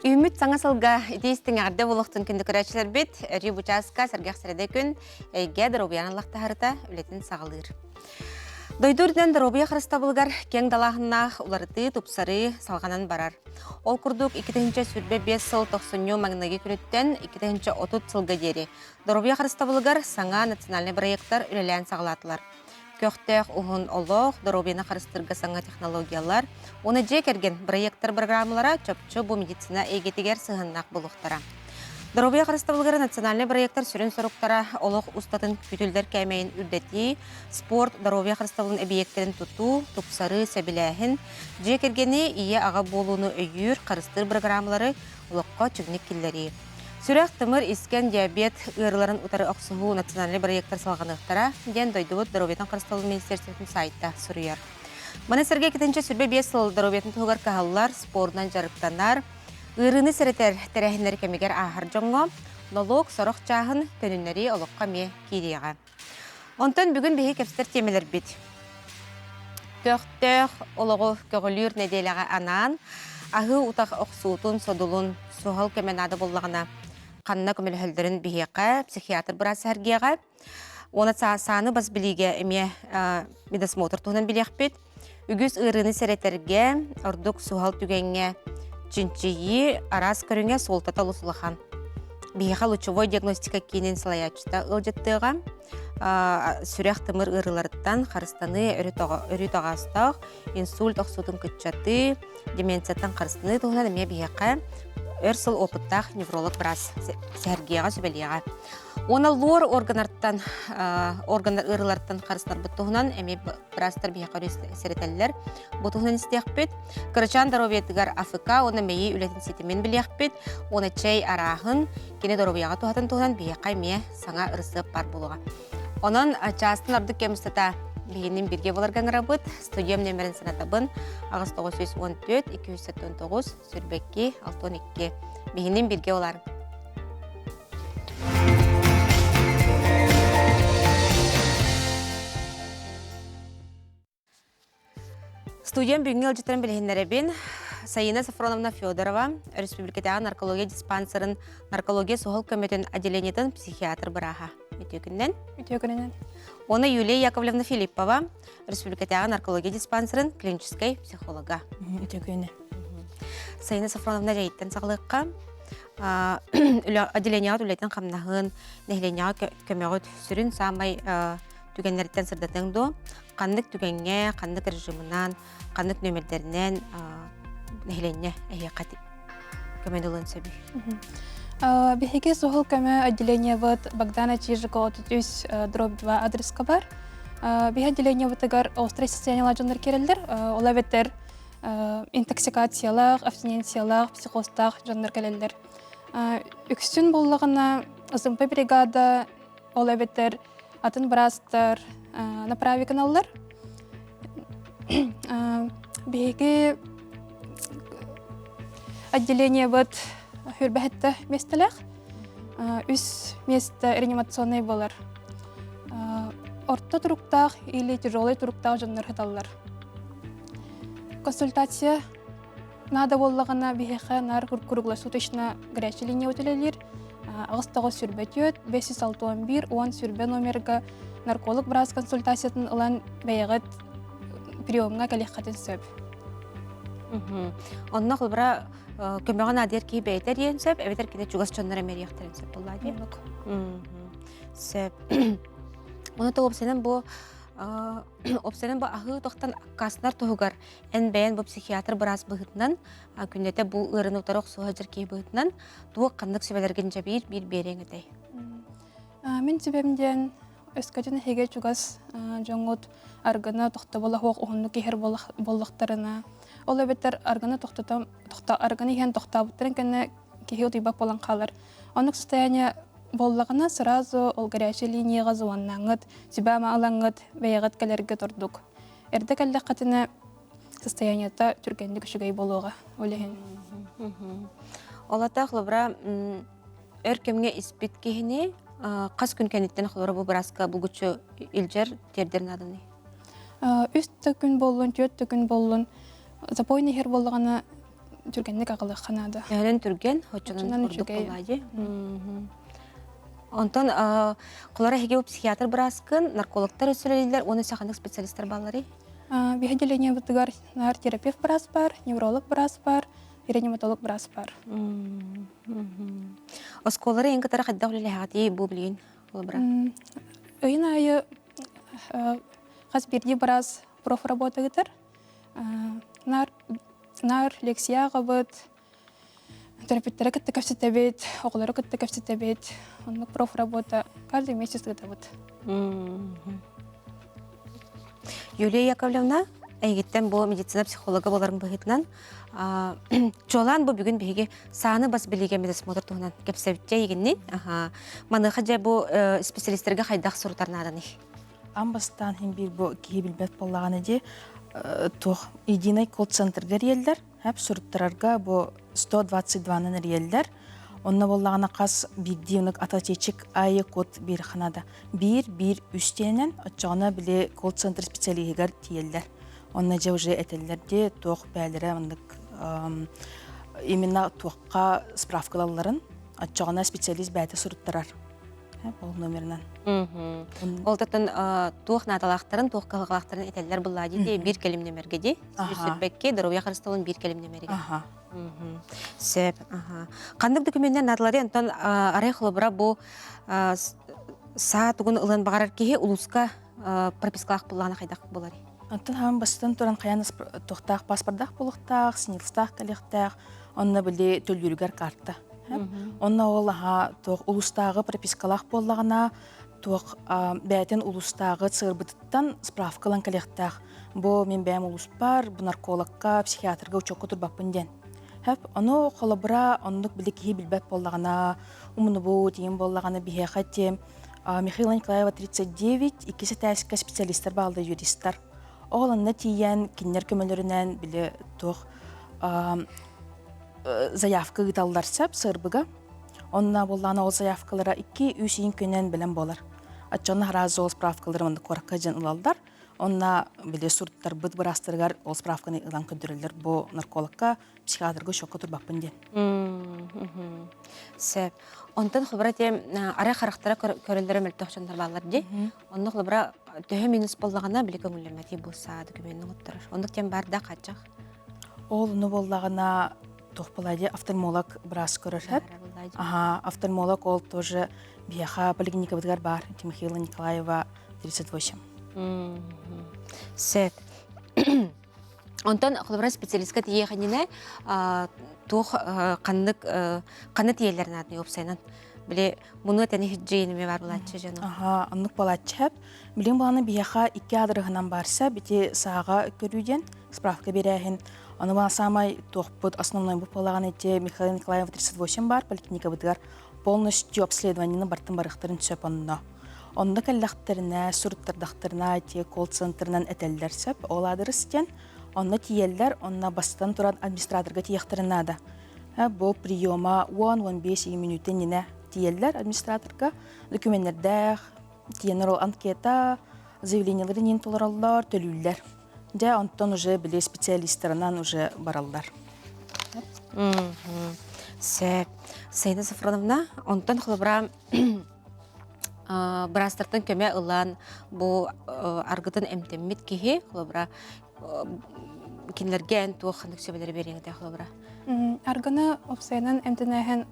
Үүммүт саҥа сылга итии истиҥ эҕэрдэ буолуохтун күндү көрөөччүлэрбит, өрүү бу чааска сэргэх сэрэдэ күн эйгэ доруобуйаны ыллахтаһарыта үлэтин саҕалыыр. Дойду үрдүнэн доруобуйа харыстабылыгар киэҥ далааһыннаах уларытыы, тупсарыы салҕанан барар. Ол курдук 2025 сыл тохсунньу маҥнайгы күнүттэн 2030 сылга диэри доруобуйа харыстабылыгар саҥа национальнай бырайыактар үлэлээн саҕалаатылар. Көхтөөх уһун олох, доруобуйаны харыстыырга саҥа технологиялар уонна дьиэ кэргэн бырайыактар бырагыраамалара чопчу бу медицина эйгэтигэр сыһыаннаах буолуохтара. Доруобуйа харыстабылыгар национальнай бырайыактар сүрүн соруктара олох устатын күүтүллэр кээмэйин үрдэтии, спорт, доруобуйа харыстабылын эбийиэктэрин тутуу, тупсарыы, сэбилээһин, дьиэ кэргэни, ийэ-аҕа буолууну өйүүр, харыстыыр бырагыраамалары олоххо чиҥник киллэрии. Сүрэх, тымыр, искэн, диабет ыарыыларын утары охсуһуу национальнай бырайыактар салҕаныахтара, диэн дойдубут доруобуйатын харыстабыл министерствотын сайта суруйар. Маны сэргэ 225 сыл доруобуйатын туһугар кыһаллар, спордунан дьарыктанар, ыарыыны сэрэтэр тэрээһиннэр кэмигэр ааһар дьоҥҥо нолуок сорох чааһын төнүннэрии олоххо эмиэ киириэҕэ. Онтон бүгүн биһиги кэпсэтэр тиэмэлэрбит. Көхтөөх олоҕу көҕүлүүр нэдиэлэҕэ анаан, аһыы утах охсуутун, содулун, суһал көмө наада буоллаҕына, ханна көмөлөһөллөрүн биһиэхэ, психиатр быраас сэһэргиэҕэ. Уонна сааны бас билиигэ эмиэ медосмотр туһунан билиэхпит. Үгүс ыарыыны сэрэтэргэ, ордук суһал түгэҥҥэ чинчийии араас көрүҥэ суолтата олус улахан. Биһиэхэ лучевой диагностика киинин салайааччыта ыалдьыттыаҕа. Сүрэх-тымыр ыарыыларыттан харыстаныы өрүү тоҕоостоох, инсульт охсуутун кыччатыы, деменцияттан харыстаныы туһунан эмиэ биһиэхэ өр сыл опыттаах невролог быраас сэһэргиэҕэ, сүбэлиэҕэ. Уонна лор органнартан, органнар ыарыыларыттан харыстанарбыт туһунан эмиэ быраастар биһиэхэ сэрэтэллэр. Бу туһунан истиэхпит. Кырачаан доруобуйатыгар АФК уонна мэйии үлэтин ситимин билиэхпит. Уонна чэй арааһын, кини доруобуйаҕа туһатын туһунан биһиэхэ эмиэ саҥа ырысыап баар буолуоҕа. Онон чаастан ордук кэм устата биһигинин бииргэ буоларга ыҥырабыт. Студиям нөмерин санатабын 8914 279 22 62. Биһигинин бииргэ буоларым. Студиям бүгүҥҥү ыалдьыттарын билиһиннэрэбин. Саина Сафроновна Федорова, Өрөспүүбүлүкэтээҕи наркология диспансерын наркология суһал көмөтүн отделениетын психиатр бырааһа. Үтүө күнүнэн. Үтүө күнүнэн. Уонна Юлия Яковлевна Филиппова, Өрөспүүбүлүкэтээҕи наркология диспансерын клиническэй психолога. Үтүө күнүнэн. Саина Сафроновна дьайыттан саҕалыахха. Отделениеҕа үлэтин хамнаһын, нэһилиэнньэҕэ көмөҕүт сүрүн саамай түгэннэриттэн сырдатыаҥ дуо? Ханнык түгэҥҥэ, ханнык режимынан, ханнык нүөмэрдэринэн нэһилиэнньэ эһиэхэ көмөнү ылыан сөбүй? Биһиги суһал көмө отделениебыт Богдана Чижикова 33 дробь 2 адреска бар. Биһи отделениебытыгар острое состояниелаах дьоннор киирэллэр. Ол эбэтэр интоксикациялаах, абстиненциялаах, психозтаах дьоннор кэлэллэр. Үксүн буоллаҕына СМП бригада, ол эбэтэр атын быраастар направи гыналлар. Биһиги отделениебыт хүрбэһиттэ миэстэлээх. Үс миэстэ реанимационный буолар. Орто туруктаах или тяжелый туруктаах дьоннор сыталлар. Консультация наада буоллаҕына биһиэхэ наар круглосуточно горячая линия үлэлиир. 8924 561 10 сүрбэ номерга нарколог быраас консультациятын ылан бэйэҕит приемҥа кэлиэххитин сөп. Онно холобура көмөҕө наадыйар киһи бэйэтэ эриэн сөп, эбэтэр кини чугас дьонноро эмэриэхтэрин сөп буоллаа дии. Сөп. Ону то уопсайынан бу уопсайынан бу аһыы тохтон аккаастанар туһугар эн бэйэн бу психиатр быраас быһыытынан күннэтэ бу ыарыыны утары охсуһа сылдьар киһи быһыытынан туох ханнык сүбэлэргин дьэ биир биир биэриэҥ этэй? Мин сүбэм диэн өскөтүн эһиги чугас дьоҥҥут аргыны тохтобула суох уһуннук иһэр буоллахтарына, ол эбэтэр аргыны тохтото аргыны иһэн тохтообуттарын кэннэ киһи утуйбат буолан хаалар. Оннук состояние буоллаҕына сразу ол горячай линияҕа звоннаҥҥыт, сүбэ-ама ылаҥҥыт, бэйэҕит кэлэргит ордук. Эрдэ кэллэххитинэ состояниета түргэнник үчүгэй буолуоҕа ол иһин. Ол ата холобура өр кэмҥэ испит киһини хас күн кэнниттэн холобура бу бырааска булгуччу илдьэр тиэрдэр нааданый? Үс да күн буоллун, түөрт да күн буоллун, запойный иһэр буоллаҕына. түргэнник аҕалыахха наада. Төһөнөн түргэн, оччонон ордук буоллаа Онтон холора эһиги психиатр бырааскын, наркологтар өссөлөллөр уонна саханык специалистар баалларый? Биһи отделениебытыгар наар терапевт быраас бар, невролог быраас бар, реаниматолог быраас бар. Оскуолалары эн кытары хайдах үлэлэһэҕитий бу билигин холобура? Ыйын аайы хас биирдии быраас профработа ыытар. Наар, наар лекция аҕабыт, төрөппүттэри кытта кэпсэтэбит, оҕолору кытта кэпсэтэбит. Оннук профработа каждый месяц ыытабыт. Юлия Яковлевна, эйигиттэн бу медицина психолога буоларын быһыытынан чуолаан бу бүгүн биһиги сааны бас билиигэ медосмотр туһунан кэпсэбитчэ эйигинни. Маныаха дьэ бу специалистэргэ хайдах сурутар нааданый? Аан бастаан иһин биир бу киһи билбэт буоллаҕына дии туох единый колл-центрга эрийэллэр хэп суруттарарга бу 122-нан эрийэллэр онно буоллаҕына хас биирдии оннук ататечик аайы код биир ханада биир биир үс диэнэн оччоҕуна били колл-центр специалиһыгар тиийэллэр онно дьэ уже этэллэр дии туох бээлэрэ оннук именно туохха справкалалларын оччоҕуна специалист бэйэтэ суруттарар ол номерынан. Ол таттан туох наадалаахтарын, туох кыһалҕалаахтарын этэллэр быллаа дии биир кэлим нөмерге дии. Сүрбэкки доруобуйа харыстабылын биир кэлим нөмерге. Сөп. Ханнык документнер наадалары онтон арай холобура бу саа тугун ылан баҕарар киһи улууска пропискалаах буллаҕына хайдах буоларый? Онтон хаан бастан туран хайан туохтаах паспордаах буолуохтаах, снилстаах кэлиэхтээх, онно били төлүүрүгэр карта. Онно ол аха туох улуустааҕы пропискалаах буоллаҕына, туох бэйэтин улуустааҕы сыырбытыттан справка ылан кэлиэхтээх. Бу мин бэйэм улууспар, бу наркологка, психиатрга учуокка турбаппын диэн. Хөп, ону холобура оннук били киһи билбэт буоллаҕына, умнубут, ийэм буоллаҕына биһиэхэ тем Михаила Николаева 39, иккис этээскэ специалистар баалда юристар. Ол онно тиийэн кинилэр көмөлөрүнэн били туох заявка ыыталлар сөп сырбыга. Онно буоллаана ол заявкалара 2-3 ыйын күнэн бэлэм буолар. Оччону сразу ол справкалары манна куоракка дьэн ылаллар. Онно били суртарбыт быраастарыгар ол справканы ылан көрдөрөллөр бу наркологка, психиатрга шокка турбаппын диэн. Сөп. Онтон холобура те арай харахтара көрөллөрө мөлтөх дьоннор бааллар дии. Онно холобура төһө минус буоллаҕына били көҥүллэммэтий бу саа документын оттарар. Оннук тем бар да хааччах. Ол ону буоллаҕына туох буолла офтальмолог быраас көрөр сөп. Аха, офтальмолог ол тоже биһиэхэ поликлиникабытыгар баар Тимохеева Николаева 38. Сөп. Онтон холобура специалистка тиийиэхининэ туох ханнык ханна тиийэллэр наадный уопсайынан били муну тэни хиджииними бар булааччы дьону. Аха, оннук буолааччы сөп. Билигин буоланы биһиэхэ икки аадырыһынан барса, бити сааҕа көрүү диэн справка биэрээһин. Ону баан саамай туохпут основной бу буолаҕын ити Михаил Николаев 38 бар поликлиникабытыгар полностью обследованиены бартын барыахтарын сөп онно. Онно кэллэхтэринэ, суруттардахтарына ити колл-центрынан этэллэр сөп. Ол аадырыс диэн. Онно тиийэллэр, онно бастатан туран администраторга тиийэхтэрин наада. Бу приема 10-15 мүнүүтэ иннинэ тиийэллэр администраторга. Докуменнэрдээх, тиийэннэр ол анкета, заявлениелары иҥин толороллор, төлүүллэр. Дьэ, онтон уже били специалистарынан уже бараллар. Сөп. Сайна Сафроновна, онтон холобура быраастартан көмө ылан бу аргытын эмтэммит киһи холобура кинилэргэ эн туох ханнык сүбэлэри биэриэҥ этэ холобура Аргыны уопсайынан эмтэнээһин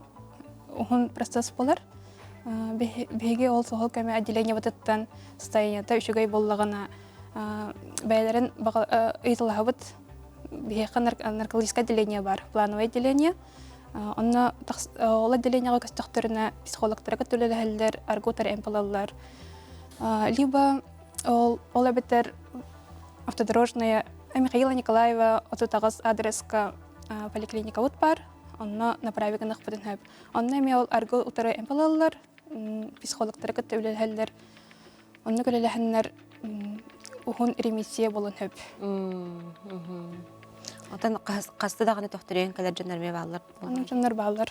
уһун процесс буолар. Биһиги ол суһал көмө отделениебытыттан состояниета үчүгэй буоллаҕына бэйэлэрин ыйыталаһабыт. Биһиэхэ наркологическое отделение бар, плановое отделение. Онно ол отделениеҕа көстөхтөрүнэ психологтара кытта үлэлэһэллэр, арготар эмп ылаллар. Либо ол, ол эбэтэр автодорожная Михаила Николаева 38 адреска поликлиникабыт бар. Онно направи гыныахпытын сөп. Онно эмиэ ол аргы утары эмп ылаллар, психологтары кытта үлэлэһэллэр. Оннук үлэлэһэннэр уһун ремиссия буолуон сөп. Отон хаста даҕаны төхтөрүйэн кэлэр дьоннор эмиэ бааллар. Оннук дьоннор бааллар.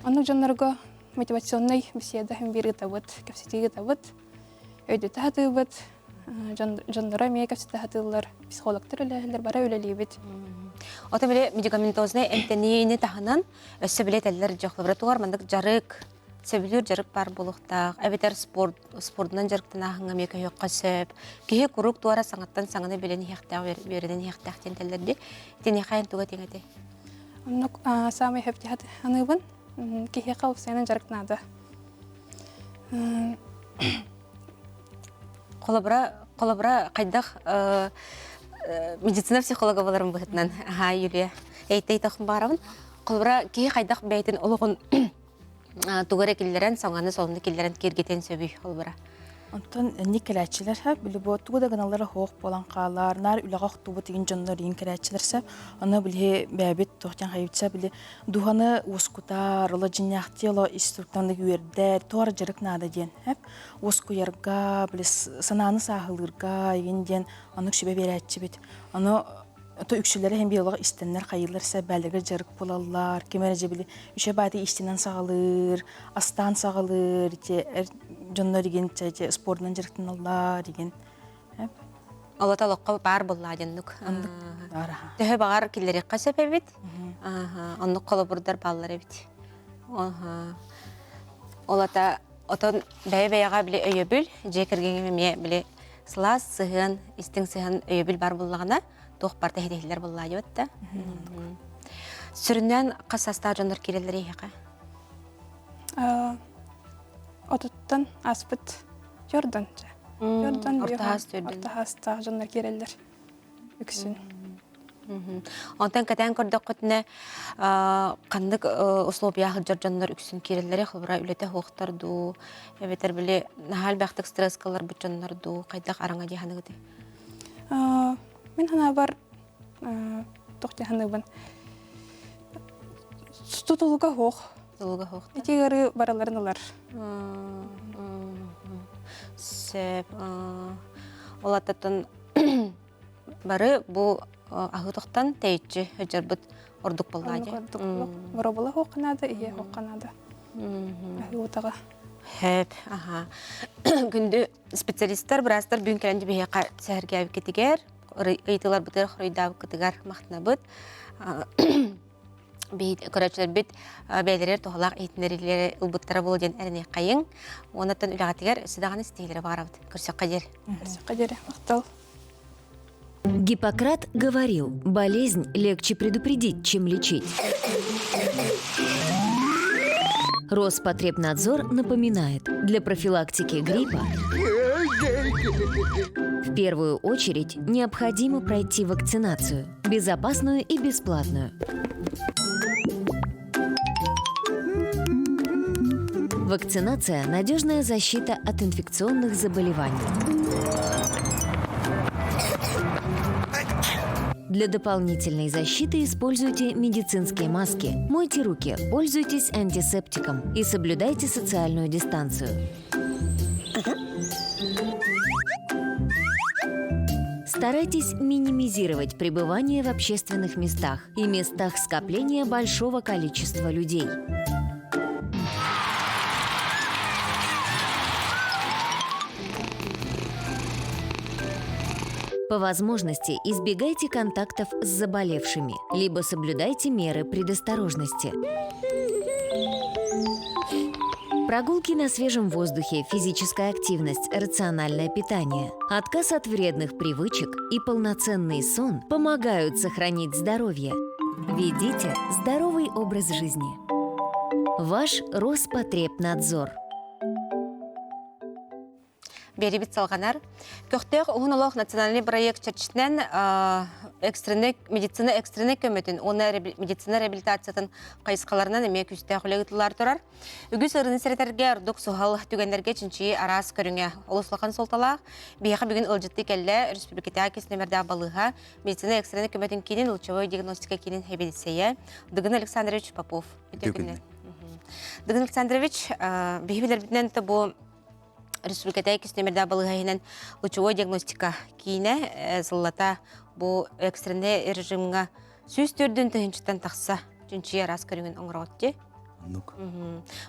Оннук дьоннорго мотивационнай беседа биир ыытабыт, кэпсэтии ыытабыт, өйдөтө сатыыбыт. Дьонноро эмиэ кэпсэтэ сатыыллар, психологтар үлэлэһэллэр, бары үлэлиибит. Ото били медикаментознай эмтэниини таһынан өссө били этэллэр дьох лаборатория маннык дьарык сөбүлүүр дьарык баар буолуохтаах эбэтэр спорт спордунан дьарыктанааһыҥҥа эмиэ көһүөххэ сөп киһи куруук туора саҥаттан саҥаны билэн иһиэхтээх үөрэнэн иһиэхтээх диэн этэллэр дии итиниэхэ эн туга этиҥ этэй Оннук саамай сөптөөх аныыбын киһиэхэ уопсайынан дьарык наада. Холобура, холобура хайдах медицина психолога боларын быһытынан аха Юлия эйтэй тохун баарабын. Холобура киһи хайдах бэйэтин олоҕун тугу эрэ киллэрэн, саҥаны солуну киллэрэн киэргэтэн сөбүй холобура. Онтон инник кэлээччилэр сөп, били бу тугу да гыналлара суох буолан хаалар, наар үлэҕэ охтубут игин дьоннор игин кэлээччилэр сөп. Ону били бэйэбит туох диэн хайыбытса били дууһаны уоскутар, оло дьиннээхтии оло ис туруктан үөрдэр, туора дьарык наада диэн сөп. Уоскуйарга, били санааны сааһылыырга игин диэн оннук сүбэ биэрээччибит. Ону то үксүлэрэ иһин биолог истэннэр хайыылар сэбээлэргэ дьарык булаллар, ким эрэ дьэ били үчэ бааты истинэн саҕалыыр, астаан саҕалыыр, ити дьоннор игин чэ спордунан дьарыктаналлар игин. Олото олоххо баар буоллаа дьоннук. Төһө баҕар киллэриэххэ сөп эбит. Оннук холобурдар бааллар эбит. Олата отон бэйэ-бэйэҕэ били өйөбүл, дьиэ кэргэҥҥэ эмиэ били сылаас сыһыан, истиҥ сыһыан өйөбүл бар буоллаҕына, туох барыта иһитиһиллэр буоллаа диэбит да. Сүрүннээн хас саастаах дьоннор киирэллэр эһиэхэ? Отуттан ааспыт Йордан. Йордан орто хаастаах дьоннор киирэллэр үксүн. Онтон кэтээн көрдөххүтүнэ ханнык условия сылдьар дьоннор үксүн киирэллэрэ холобура үлэтэ суохтар дуу эбэтэр били наһаа элбэхтик стресска ыларбыт дьоннор дуу хайдах араҥа дии саныгытый? Мин санаабар туох дии саныыбын тутулуга суох. Тутулуга суох. Ити ыарыы барыларын ылар. Сөп. Ол аттаттан бары бу аһыы тохтон тэйиччи сылдьарбыт ордук буоллаа дии. Ордук боробула хуохха наада, ийэ хуохха наада. Аһыы утаҕа. Хөп, аха. Күндү специалистар, быраастар бүгүн кэлэн биһиэхэ сэһэргээбиккитигэр, ыйытыыларбытыгар хоруйдаабыккытыгар махтанабыт. Көрөөччүлэрбит бэйэлэригэр туһалаах иһитиннэриилэри ылбыттара буолуо диэн эрэниэххэйиҥ. Уоннаттан үлэҕитигэр өссө даҕаны ситиһиилэри баҕарабыт. Көрсөххө диэри. Көрсөххө диэри. Махтал. Гиппократ говорил, болезнь легче предупредить, чем лечить. Роспотребнадзор напоминает, для профилактики гриппа в первую очередь необходимо пройти вакцинацию, безопасную и бесплатную. Вакцинация – надежная защита от инфекционных заболеваний. Для дополнительной защиты используйте медицинские маски, мойте руки, пользуйтесь антисептиком и соблюдайте социальную дистанцию. Старайтесь минимизировать пребывание в общественных местах и местах скопления большого количества людей. По возможности избегайте контактов с заболевшими, либо соблюдайте меры предосторожности. Прогулки на свежем воздухе, физическая активность, рациональное питание, отказ от вредных привычек и полноценный сон помогают сохранить здоровье. Ведите здоровый образ жизни. Ваш Роспотребнадзор. Биэрибит салҕанар. Көхтөөх уһун олох национальный проект чэрчитинэн экстренный медицина экстренный көмөтүн уонна медицина реабилитациятын хайысхаларынан эмиэ күүстээх үлэ ыытыллар турар. Үгүс ыарыыны сэрэтэргэ ордук суһал түгэннэргэ чинчийии араас көрүҥэ олус улахан суолталаах. Биһиэхэ бүгүн ыалдьыттыы кэллэ республикатааҕы кис нөмэрдээх балыыһа медицина экстренный көмөтүн киинин лучевой диагностика киинин сэбиэдиссэйэ Дыгын Александрович Попов. Дыгын Александрович, биһи билэрбитинэн бу Республикатааҕы иккис нүөмэрдээх балыыһа иһинэн лучевой диагностика киинэ сыллата бу экстреннэй режимҥа 104 тыһыынчаттан тахса чинчийэ араас көрүҥүн оҥороҕут дии. Оннук.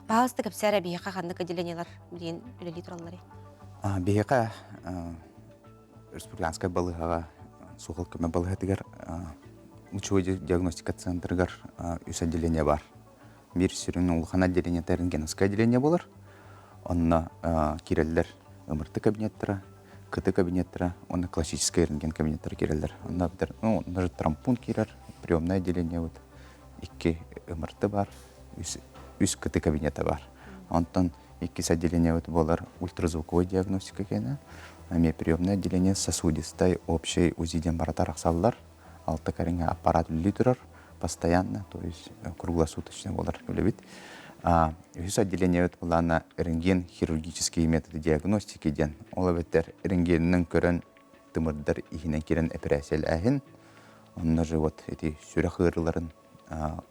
Пожалуйста, кэпсээ эрэ биһиэхэ ханнык отделениелар билигин үлэлии туралларый? Биһиэхэ Республиканскай балыыһаҕа суһал көмө балыыһатыгар лучевой диагностика центрыгар үс отделение бар. Биир сүрүн улахан отделениета рентгеновское отделение буолар. Онно киирэллэр МРТ кабинеттара, КТ кабинеттара уонна классическай рентген кабинеттара киирэллэр. Онно ну, даже травмпункт киирэр, приемное отделение вот икки МРТ бар, үс, үс КТ кабинета бар. Онтон иккис отделениебыт буолар ультразвуковой диагностика киэнэ, эмиэ приемное отделение сосудистай общий УЗИ диэн барыта арахсаллар. Алта кэриҥэ аппарат үлэлии турар постоянно, то есть круглосуточно буолар үлэбит. Үһүс отделениебыт былаана рентген хирургические методы диагностики диэн. Ол эбэтэр рентгенинэн көрөн тымырдар иһинэн киирэн эпэрээссийэлээһин. Онно же вот эти сүрэх ыарыыларын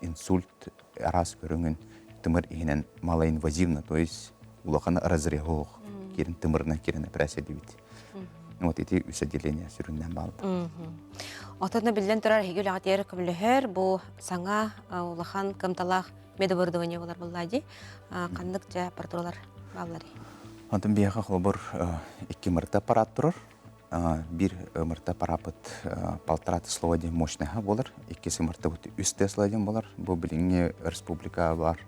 инсульт араас көрүҥүн тымыр иһинэн малоинвазивно, то есть улахан разрезоох киирин тымырынан киирэн операция диибит. Вот ити үс отделение сүрүннээн баалда. Отонно биллэн турар эһиги үлэҕитигэр көмөлөһөр бу саҥа улахан кымталаах медоборудование болар буолла дии. Ханнык дьэ аппаратуралар баалларый? Онтон биһиэхэ холобур икки МРТ аппарат турар. Биир МРТ аппараппыт полтора Тесла диэн мощноһа буолар. Иккис МРТ үс Тесла диэн буолар. Бу билиҥҥи республика бар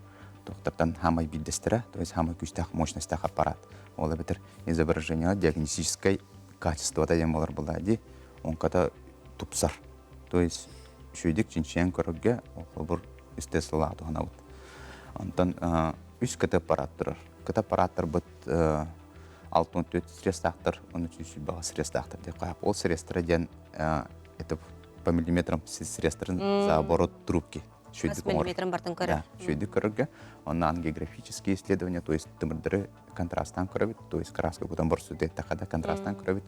тохтортон хаамай биирдэстэрэ, то есть хаамай күүстээх мощностях аппарат. Ол эбэтэр изображение диагностическай качествота диэн буолар буолла дии. Онката тупсар. То есть үчүгэйдик чинчийэн көрөргө холобур үс Теслалаах туһанабыт. Онтон үс КТ аппарат турар. КТ аппараттарбыт 64 средстаахтар, оны сүүс средстаахтар диэххэ сөп. Ол средстара диэн это по миллиметрам средстарын за оборот трубки. Хас миллиметрын бартын көрөр. Да, шүйдүк көрөргө. Онно ангиографические исследования, то есть тымырдары контрастан көрөбүт, то есть краска кутан борсу диэттэххэ да контрастан көрөбүт.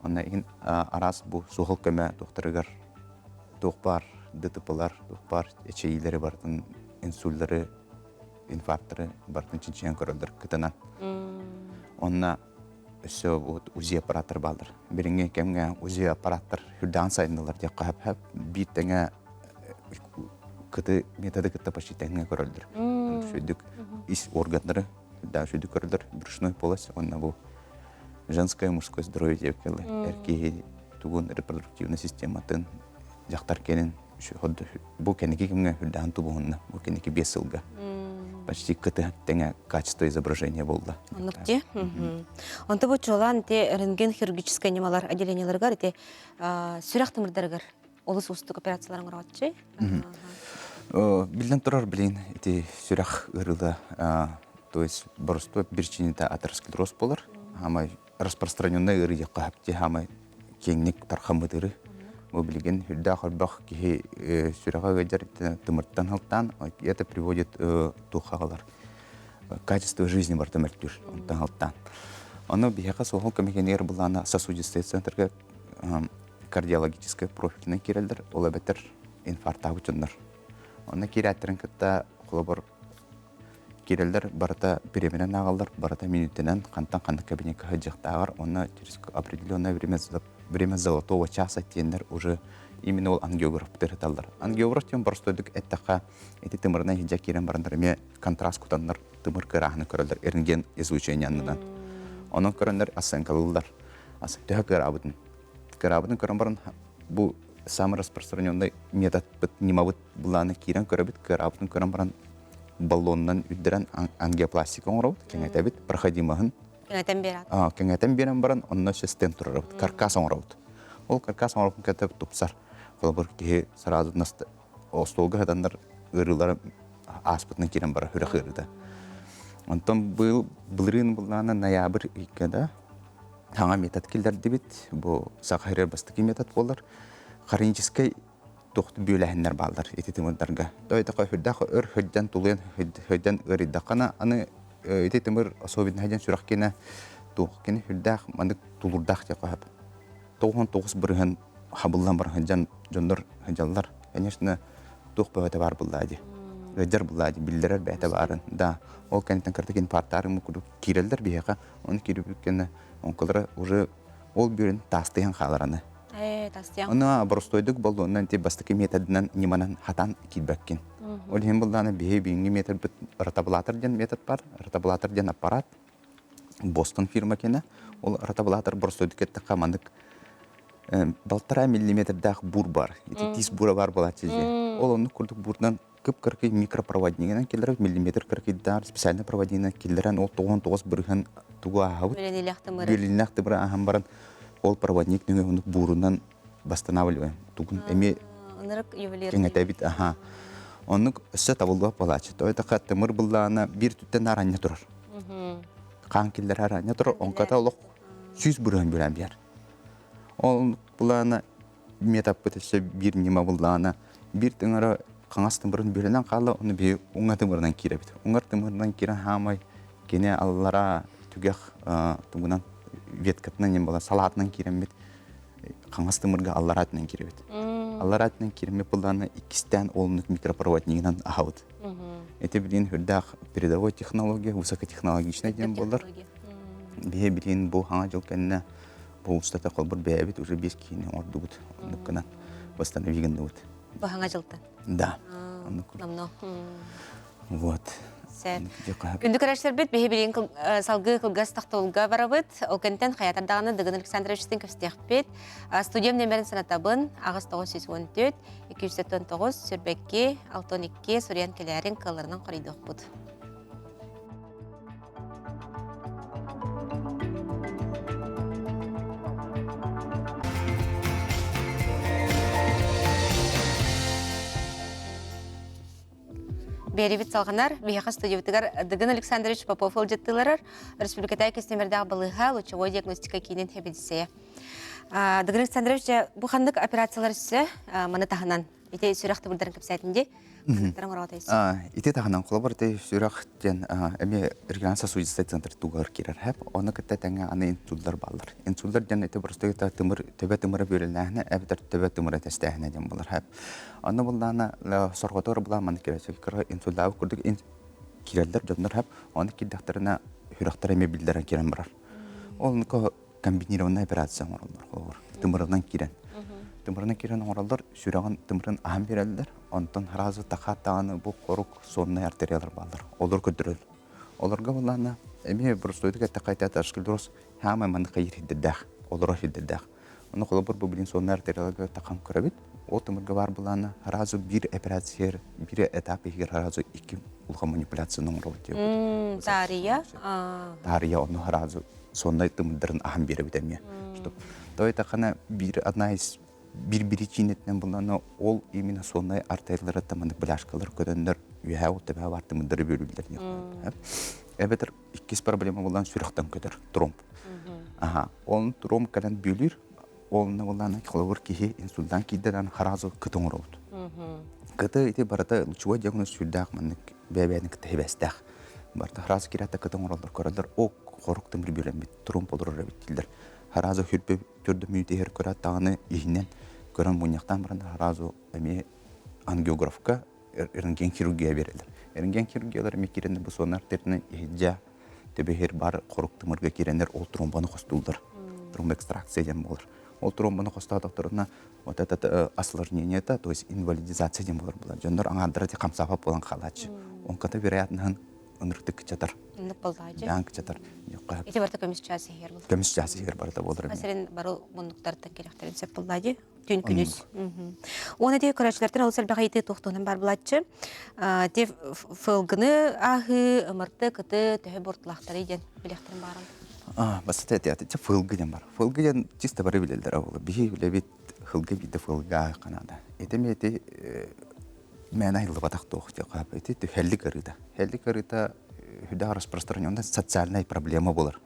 Онно иһин араас бу суһал көмө туохтарыгар туох баар ДТПлар, туох баар эчэйиилэри барытын инсульдары инфарктары барытын чинчийэн көрөллөр кытынан. Онно өссө вот УЗИ аппараттар бааллар. Билиҥҥи кэмҥэ УЗИ аппараттар үрдээн сайыннылар диэххэ сөп. Биир тэҥэ кыты методы кытта почти тэҥҥэ көрөллөр. Үчүгэйдик ис органнары үрдээн үчүгэйдик көрөллөр. Брюшной полость уонна бу женское мужское здоровье диэбиккэ эр киһи тугун репродуктивнай систематын дьахтар кэлин бу кэнники кэмҥэ үрдээн тубуһунна бу кэнники 5 сылга почти кыты тэҥэ качество изображения буолла. Оннук дии. Онто бу чуолаан ити рентген хирургическай ньымалар отделениеларыгар ити сүрэх тымырдарыгар олус уустук операциялар оҥорооччу. Биллэн турар, билин ити сүрэх ыарыыла, то есть боростуой причината атеросклероз буолар. Хамай распространенный ыарыы диэххэ сөп хаамай киэҥник тархаммыт ыарыы. Бу билигин үрдээх өрбөх киһи сүрэҕэ ыалдьар тымыртан халтаан, это приводит туоххаҕалар качество жизни барыта мөлтүүр онтон халтаан. Ону биһиэхэ суһал көмө былаана сосудистый центрга кардиологическай профильнай киирэллэр, ол эбэтэр инфарктаабыт дьоннор. Онно киирээттэрин кытта холобур Киирэллэр барыта бириэмэнэн ааҕаллар, барыта мүнүүтэнэн хантан ханнык кабинекка сылдьыахтааҕар уонна через определенное время, время золотого часа диэннэр уже именно ол ангиографтар ыталлар. Ангиограф диэн боростуойдук эттэххэ ити тымырынан иһдьэ киирэн бараннар эмиэ контраст кутаннар тымыр кырааһыны көрөллөр рентген излучение аннынан. Онон көрөннөр оценкалыыллар. Төһө кыараабытын. Кыараабытын көрөн баран бу самый распространенный методпыт, ньымабыт былааны киирэн көрөбүт, кыараабытын көрөн баран баллонунан үрдэрэн ангиопластика оҥоробут, кэҥэтэбит, проходимоһын. Кэҥэтэн биэрэн. Кэҥэтэн биэрэн баран, онно стенд турарабыт, каркас оҥоробут. Ол каркас оҥоробут кытта тупсар. Холобур, киһи сразу остуолга сытаннар ыарыылара ааспытынан киирэн барар үрэх ыарыыта. Онтон быйыл былырыын былаана ноябрь ыйга да саҥа метод киллэрдибит. Бу саха сиригэр бастакы метод буолар. Хроническай туох бүөлээһиннэр бааллар ити тымырдарга. Тойтоко үрдээх өр хөддөн тулуйан хөддөн ыарыйдаххына аны ити тымыр особенноһа диэн сүрэх киэнэ туох кини үрдээх маннык тулуурдаах диэххэ сөп. 99% хабыллан баран сылдьан дьоннор сылдьаллар. Конечно, туох бөҕөтө баар буллаа дии. Ыалдьар буллаа дии, биллэрэр бэйэтэ баарын. Да, ол кэнниттэн кырдык инфарктаары курдук киирэллэр биһиэхэ. Оны киирбит кэннэ онколара уже ол бүрүн таастыйан хаалар аны. Ээ, таастыйан. Оны боростуойдук боллуоннан ти бастакы методынан ньыманан хатан киирбэккин. Ол иһин буллаана биһи биһиги методбыт ротаблатор диэн метод бар. Ротаблатор диэн аппарат. Бостон фирма кэнэ. Ол ротаблатор боростуойдук эттэххэ маннык. Балтараа миллиметрдаах бур бар. Ити тиис бура бар буолааччы дьэ. Ол оннук курдук бурунан кып-кыракый микропроводнигынан киллэрэр, миллиметр кыракыйдаар специальный проводнигынан киллэрэн ол 99 бырыһан тугу ааһабыт. Бүлэнилэх тымыры. Бүлэнилэх тымыры ааһан баран ол проводник нөҥүө оннук буурунан восстанавливаем. Тугун эмиэ Ынырык ювелир. кэҥэтэбит аха. Оннук өссө табыллыбат буолааччы. Той така тымыр быллаана биир түттэн аранньа турар. Хаан киллэрэр аранньа турар, онката олох 100 бырыһан бүлэн биэр. Ол былаана метаппыт өссө биир ньыма быллаана биир тыҥара хаҥас тымырын бүлэнэн хаалла, ону биһи уҥа тымырынан киирэбит. Уҥар тымырынан киирэн хаамай кини аллара түгэх тугунан веткатынан ньым була салаатынан киирэммит хаҥас тымырга аллараа өттүнэн киирэбит. Аллараа өттүнэн киирэммит былаана иккистээн олуннук микропроводнигынан аһабыт. Ити билин үрдээх передовой технология, высокотехнологичная диэн буолар. Биһи билин бу хаҥа дьыл кэннэ бу устата холбур бэйэбит уже биэс киһини оҥордубут. Оннук гынан восстанови гынныбыт. Бу хаҥа дьылтан? Да. Намно. Вот. Күндү көрөөччүлэрбит, биһи билигин салгыы кылгас тохтобулга барабыт. Ол кэнтэн хайатар даҕаны Дыгын Александровичтын көстүөхпүт. Студиям нөмерин санатабын 8914 279 сүрбэкки 62 суруйан кэлээрин кыалларынан хоруйдуохпут. Биэрибит салҕанар. Биһиэхэ студиябытыгар Дыгын Александрович Попов ыалдьыттыыларар Республикатааҕы кэс-нэмэрдээх балыыһа лучевой диагностика киинин сэбиэдиссэйэ. Дыгын Александрович, бу ханнык операциялар өссө маны таһынан ити сүрэх тыбырдарын кэпсээтин дии? Ити таһынан холобур ити сүрэх диэн эмиэ региональный сосудистый центр тугар киирэр хэп. Оны кытта тэҥэ аны инсульдар бааллар. Инсульдар диэн ити просто тымыр төбө тымыра бүөлэлээһинэ эбэтэр төбө тымыра тэстээһинэ диэн буолар хэп. Онно буллаана сорҕотор булаан маннык киирэр. Кыра инсульдаабыт курдук киирэллэр дьоннор хэп. Оны киирдэхтэринэ сүрэхтэрэ эмиэ биллэрэн киирэн барар. Ол комбинированная операция оҥороллор холобур тымырынан киирэн тымырынан киирэн оҥороллор сүрэҕин тымырын аһан биэрэллэр онтон сразу тахаат даҕаны бу хорук соннай артериялар бааллар олор көрдөрөл олорго буллаана эмиэ боростуойдук эттэххэ атеросклероз хаамай маннык хайыр хиддэрдээх олорор хиддэрдээх ону холобур бу билин соннай артерияларга тахан көрөбүт ол тымырга баар булаана сразу биир операция биир этап иһигэр сразу икки улахан манипуляцияны оҥоробут диэбит таарыйа таарыйа ону сразу соннай тымырдарын аһан биэрэбит эмиэ. Чтоб то это биир одна из биир биричиинэтинэн буллана ол именно соннай артериялары таманы бляшкалар көтөннөр үөһээ ол төбө бар тымырдары бөлүллэр эбэтэр иккис проблема булан сүрэхтэн көтөр тромб аха он тромб кэлэн бүлүүр олна буллана холобур киһи инсульдан киирдэн харазу кыты оҥоробут кыты ити барыта лучевой диагноз сүрдээх маннык бэйэ-бэйэни кытта хибэстээх барыта харазу киирээт кыты оҥороллор көрөллөр о хорук тымыр бүөлэммит тромб олорор эбит дииллэр харазу хүрбэ төрдө мүнүүтэ иһэр көрөөт даҕаны иһинэн көрөн мунньахтаан баран харазу эмиэ ангиографка рентген хирургия берелер рентген хирургиялар эмиэ киирэннэр бу сонар теринен иһирдьэ төбөһөр бар хорук тымырга киирэннэр ол тромбаны хостууллар тромбоэкстракция диэн буолар ол тромбаны хостоотохторуна вот этот осложнение-то то есть инвалидизация диэн буолар буолар дьоннор аҥаардара ти хамсаабат буолан хаалааччы онката вероятноһын ынырыктык кычатар Инник боллаачы. Даан кычатар. Ити барыта көмүс чаас иһэр буолар. Көмүс чаас иһэр барыта буолар. Сирин бары муннуктартан келехтерин сөп боллаачы. Түн күнүс. Уона те көрөөчүлэртэн олус элбэх ыйытыы туохтуһунан бар булааччы. Те фылгыны аһыы, ымырты, кыты төһө буортулаахтарый диэн билиэхтэрин баарал. Баста те те фылгы диэн бар. Фылгы диэн чисто бары билэллэр ол. Биһи билэбит хылгы биирдэ фылга канада. Этим эти мээнэ айыллыбатах туох диэххэ ити хеллик ырыыта. Хеллик ырыыта үрдээх распространенная социальная проблема болар.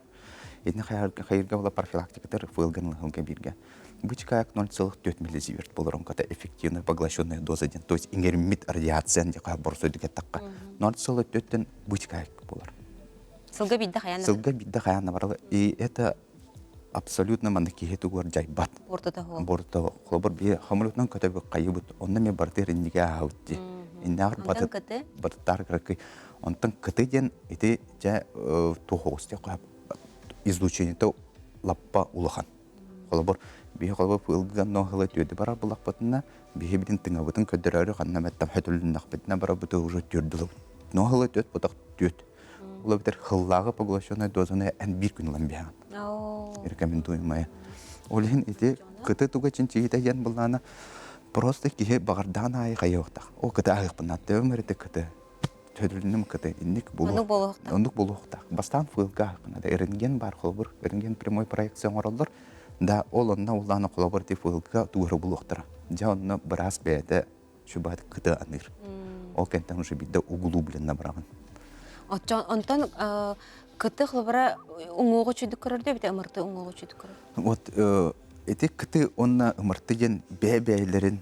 Итини хайырга була профилактикатар фылган ылга бирге. Бычка 0,4 миллизиверт болар онката эффективно поглощенная доза ден, то есть иңериммит радиация диэххэ борсойдук эттэххэ 0,4-тен бычка болар. Сылга бидде хаян. Сылга бидде хаян баралы. И это абсолютно манна киһи тугуар дьайбат. Бортото хуо. Борто холобур бии самолетунан көтөбү хайыбыт. Онно мен бартыр инниге аһабыт ди. Иннагар Онтон кыты? Батыттар кыракый. Онтон кыты диэн ити дьэ туохоҕус диэх излучениета лаппа улахан. Холобур биһи холобур пылган ноһылы түөрдү барар булахпытына биһи битин тыҥабытын көрдөрөөрү ханна мэттам хөтөлүннэхпитинэ барабыты уже түөрдүлүбүт. Ноһылы түөт бутах түөт. Ол эбэтэр хыллааҕы поглощенная дозаны эн биир күн ылан биһэҕин. Рекомендуемая. Ол иһин ити Кыты туга чинчийитэ диэн буллаана просто киһи баҕардаан аайы хайыахтах. О кыты аһыахпын төбөм эрите кыты. Төдүлүнүм кыты инник булуох. Оннук буолуохтаах. Бастаан фылга аһыахпын да рентген бар холобур рентген прямой проекция оҥороллор. Да ол онно улаана холобур ти фылга тугары булуохтара. Дьэ онно быраас бэйэтэ сүбаат кыты аныыр. Ол кэнтэн уже биирдэ углубленно бараҕын. Оччон онтон кыты холобура уҥуоҕу чүйдүк көрөрдө эбитэ ымырты уҥуоҕу чүйдүк көрөр. Вот ити кыты уонна ымырты диэн бэйэ-бэйэлэрин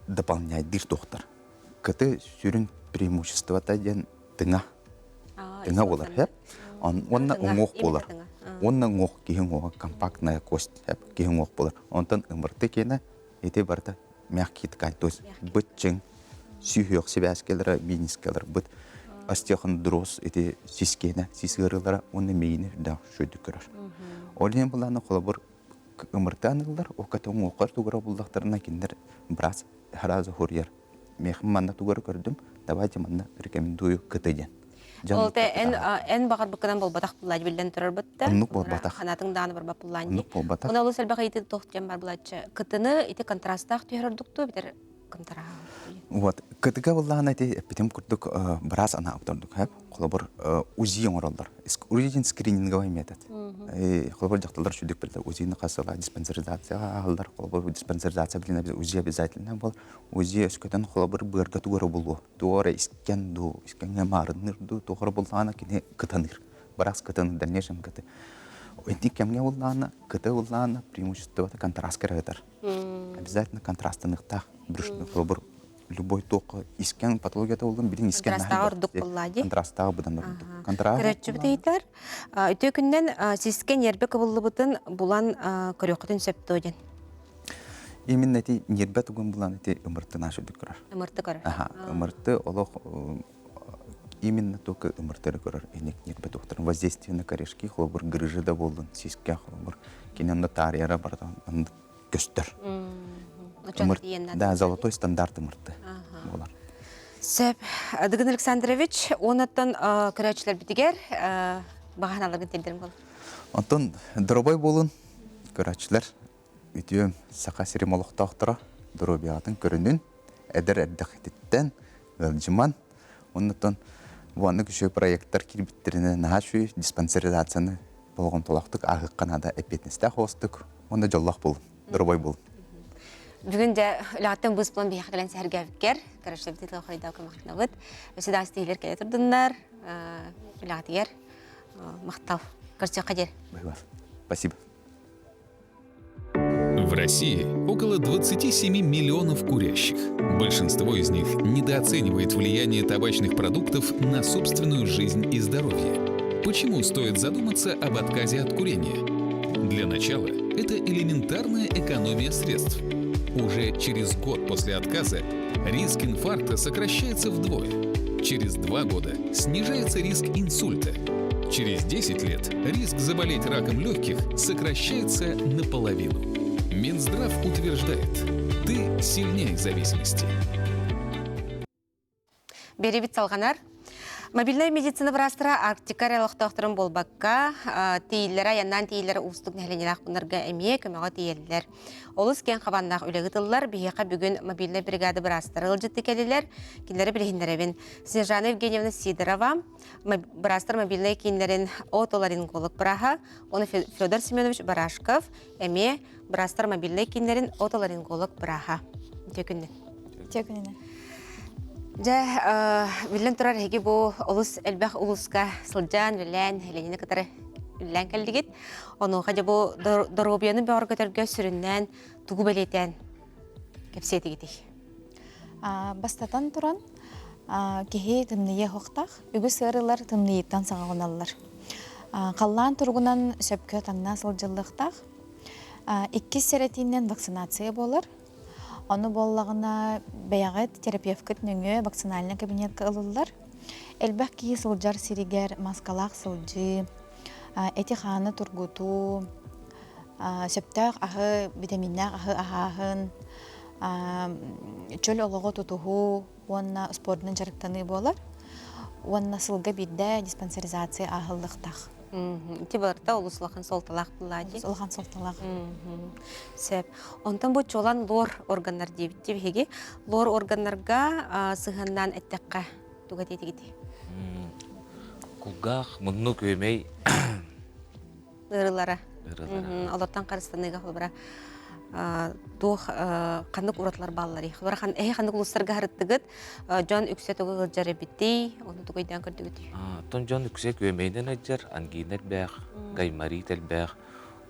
дополняйдыыр туохтар. Кыты сүрүн преимуществота диэн тыҥа. Тыҥа буолар, хэп. Уонна уҥуох буолар. Уонна уҥуох киһи уҥуоҕа компактная кость, хэп, киһи уҥуох буолар. Онтон ымырты киэнэ ити барыта мягкий ткань, то есть быччыҥ, сүһүөх сибээскэлэрэ, минискэлэр быт остеохондроз ити сискиэнэ, сис ыарыылара уонна миини үрдээх үчүгэйдик көрөр. Ол иһин былаана холобур ымыртаан ыллар, ол ката уҥуоххар тугура буллахтарына кинилэр брас сразу хуруйар. Миэхэ манна тугары көрдүм, давайте манна рекомендую кыты диэн. Ол те эн эн баҕарбыккынан буолбатах буллаан биллэн турар бытта. Оннук буолбатах. Ханатын дааны барбат буллаан. Оннук буолбатах. Оны олус элбэх ыйытыы туох диэн бар булааччы. Кытыны ити контрастаах түһэр ордуктуу битер контраст. Вот кытыга буллаан ити эппитим курдук быраас анаабыт ордук хэп. Холобур УЗИ оҥороллор. УЗИ скрининговый метод. Холобур дьахталлар сүдүк билдэ УЗИны хасыла диспансеризацияҕа аһаллар. Холобур диспансеризация билин УЗИ обязательно бол. УЗИ өскөтөн холобур быарга тугара булуо. Туора искэн дуу, искэҥҥэ маарынныыр дуу, туохара буллаҕына кини кытаныыр. Быраас кытын, дальнейшем кыты. Ити кэмҥэ буллаҕына, кыты буллаҕына преимуществота контрастка эрэ ытар. Обязательно контрастаныахтаах. Брюшной холобур любой туохха искэн патологията боллун билин искэн Контрастааҕы ордук буоллаа дии. Контрастааҕы быдан ордук. Контраст Көрөөччүбүт ыйытар. Үтүө күннэн сискэ ньиэрбэ кыбыллыбытын булан көрүөххүтүн сөп дуо диэн. Именно ити ньиэрбэ тугун булан ити ымырты наша көрөр. Ымырты көрөр. Аха, ымырты олох именно только ымыртыры көрөр эник ньиэрбэ тухтарын воздействие на корешки холобур грыжа да боллун сискэ холобур кини онно таарыйара барыта көстөр. Да, золотой стандарт ымырты болар. Сөп. Дыгын Александрович, онуттан көрөөччүлэрбитигэр баҕаналаргын тиэрдэрим болар. Онтон доробой болун көрөөччүлэр Үтүө Саха сирим олохтоохторо доруобуйаҕытын көрүнүн, эдэр эрдэххититтэн ыалдьыман, оннуттан уонна үчүгэй проектар киирбиттэринэ наһаа үчүгэй диспансеризацияны болҕомтолоохтук ааһыахха наада эппиэтинэстээх оҕустук уонна дьоллоох буолун, доруобай буолун. Бүгүн дьэ үлэҕиттэн быыс булан биһиэхэ кэлэн сэһэргээбиккэр, көрөшөбүт хоруйдаабыкка махтанабыт. Өссө да истиилэр кэлэ турдуннар, үлэҕитигэр махтал. Көрсүөххэ диэри. Спасибо. В России около 27 миллионов курящих. Большинство из них недооценивает влияние табачных продуктов на собственную жизнь и здоровье. Почему стоит задуматься об отказе от курения? Для начала это элементарная экономия средств. Уже через год после отказа риск инфаркта сокращается вдвое. Через два года снижается риск инсульта. Через 10 лет риск заболеть раком легких сокращается наполовину. Минздрав утверждает, ты сильнее зависимости. Беребит салҕанар. Мобильнай медицина быраастара Арктика эрэ олохтоохторун буолбакка, тиийиллэрэ айаннаан тиийиллэрэ уустук нэһилиэнньэлээх пууннарга эмиэ көмөҕө тиийэллэр. Олус киэҥ хабааннаах үлэ ыытыллар. Биһиэхэ бүгүн мобильнай бригада быраастара ыалдьытты кэлилэр. Кинилэри билиһиннэрэбин. Снежана Евгеньевна Сидорова, быраастар мобильнай кииннэрин отоларинголог бырааһа, оны Федор Семенович Барашков, эмиэ быраастар мобильнай кииннэрин отоларинголог бырааһа. Үтүө күннэн. Үтүө күнүнэн. Дьэ, биллэн турар, эһиги бу олус элбэх улууска сылдьан, үлэлээн, Ленини кытары үлэлээн кэллигит. Онуоха дьэ бу доруобуйаны бөҕөргөтөргө сүрүннээн тугу бэлиэтээн кэпсиэтигитий? Бастатан туран, киһи тымныйа уһуктаах. Үгүс ыарыылар тымныйыттан саҕаланаллар. Халлаан туругунан сөпкө таҥна сылдьыллыахтаах. Иккис сэрэтиинэн вакцинация буолар. Ону буоллаҕына бэйэҕит терапевкыт нөҥүө вакцинальнай кабинетка ылыллар. Элбэх киһи сылдьар сиригэр маскалаах сылдьыы, эти-хааны тургутуу, сөптөөх аһы, витаминнээх аһы аһааһын, чөл олоҕу тутуһуу уонна спордунан дьарыктаныы буолар. Уонна сылга биирдэ диспансеризация ааһыллыахтаах. Ити барыта олус улахан суолталаах буоллаа дии. Улахан суолталаах. Сөп. Онтон бу чуолан лор органнар диэбитти биһиги. Лор органнарга сыһыаннаан эттэххэ туга диэтигити? Кулгаах, мунну күөмэй Ыарыылара. Олортон харыстаныыга холобура туох ханнык уратылар баалларый? Холобура эһи ханнык улуустарга харыттыгыт? Дьон үксэ тугу ыалдьар эбитий? Ону тугу өйдөөн көрдүгүтүй? Оттон дьон үксэ күөмэйинэн ыалдьар, ангина элбэх, гайморит элбэх,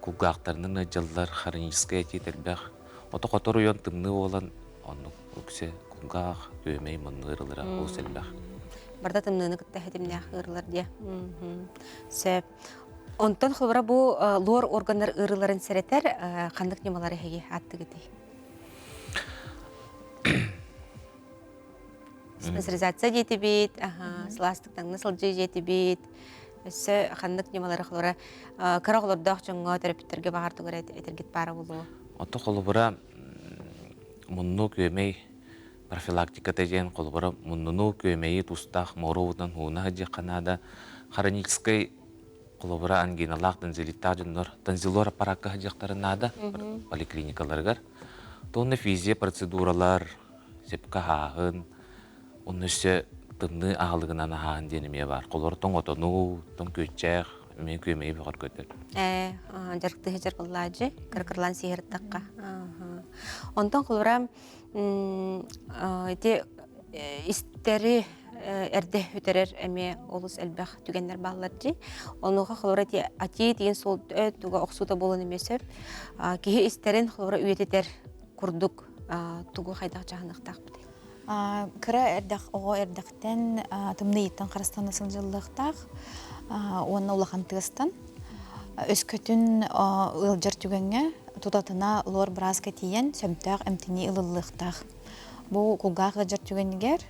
кулгаахтарынан ыалдьаллар, хроническай отит элбэх. Ото хотор уйан тымныы буолан оннук үксэ кулгаах, күөмэй, мунну ыарыылара олус элбэх. Барда тымныыны кытта хэтимнээх ыарыылар диэ. Сөп. Онтон холобура бу лор органнар ыарыыларын сэрэтэр ханнык ньымалары эһиги ааттыгытый? Диспансеризация диэтибит, сылаастык таҥна сылдьыы диэтибит. Өссө ханнык ньымалары холобура кыра оҕолордоох дьоҥҥо төрөппүттэргэ баҕар тугу эрэ этэргит баара буолуо. Ото холобура мунну күөмэй профилактиката диэн холобура муннуну күөмэйи тустаах муора уутунан ууна сылдьыахха наада. Хроническай холобура ангиналаах тонзиллиттаах дьоннор тонзиллор аппараакка сылдьыахтарын наада поликлиникаларыгар. Тонна физия процедуралар, сөпкө аһааһын, онно өссө тымныы аһылыгынан аһааһын диэн эмиэ баар. Холобура тоҥ отону, тоҥ күөччээх эмиэ күөмэйи бөҕөргөтөр. Ээ, дьарыктыы сылдьар буоллаадьы, кыракырлаан сиһиртахха. Онтон холобура ити истэри эрдэ бүтэрэр эмиэ олус элбэх түгэннэр бааллар дии. Онуоха холобура ити атии тиин суол туга охсуута буолан эмиэ сөп. Киһи истэрин холобура үйэтитэр курдук тугу хайдах дьаһаныахтаахпытый? Кыра эрдэх оҕо эрдэхтэн тымныйыттан харыстана сылдьыллыахтаах уонна улахан тыастан. Өскөтүн ыалдьар түгэҥҥэ тутатына лор бырааска тиийэн сөптөөх эмтэнии ылыллыахтаах. Бу кулгаах ыалдьар түгэнигэр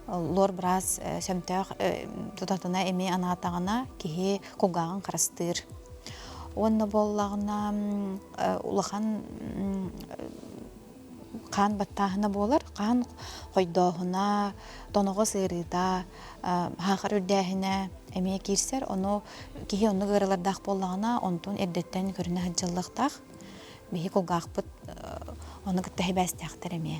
лор быраас сөптөөх тутатына эмиэ анаатаҕына киһи кулгааҕын харыстыыр. Уонна буоллаҕына улахан хаан баттааһына буолар. Хаан хойдооһуна, тоноҕос ыарыыта, хаахар үрдээһинэ эмиэ киирсэр. Ону киһи оннук ыарыылардаах буоллаҕына, онтун эрдэттэн көрүнэ сылдьыллыахтаах. Биһи кулгаахпыт ону кытта сибээстээхтэр эмиэ.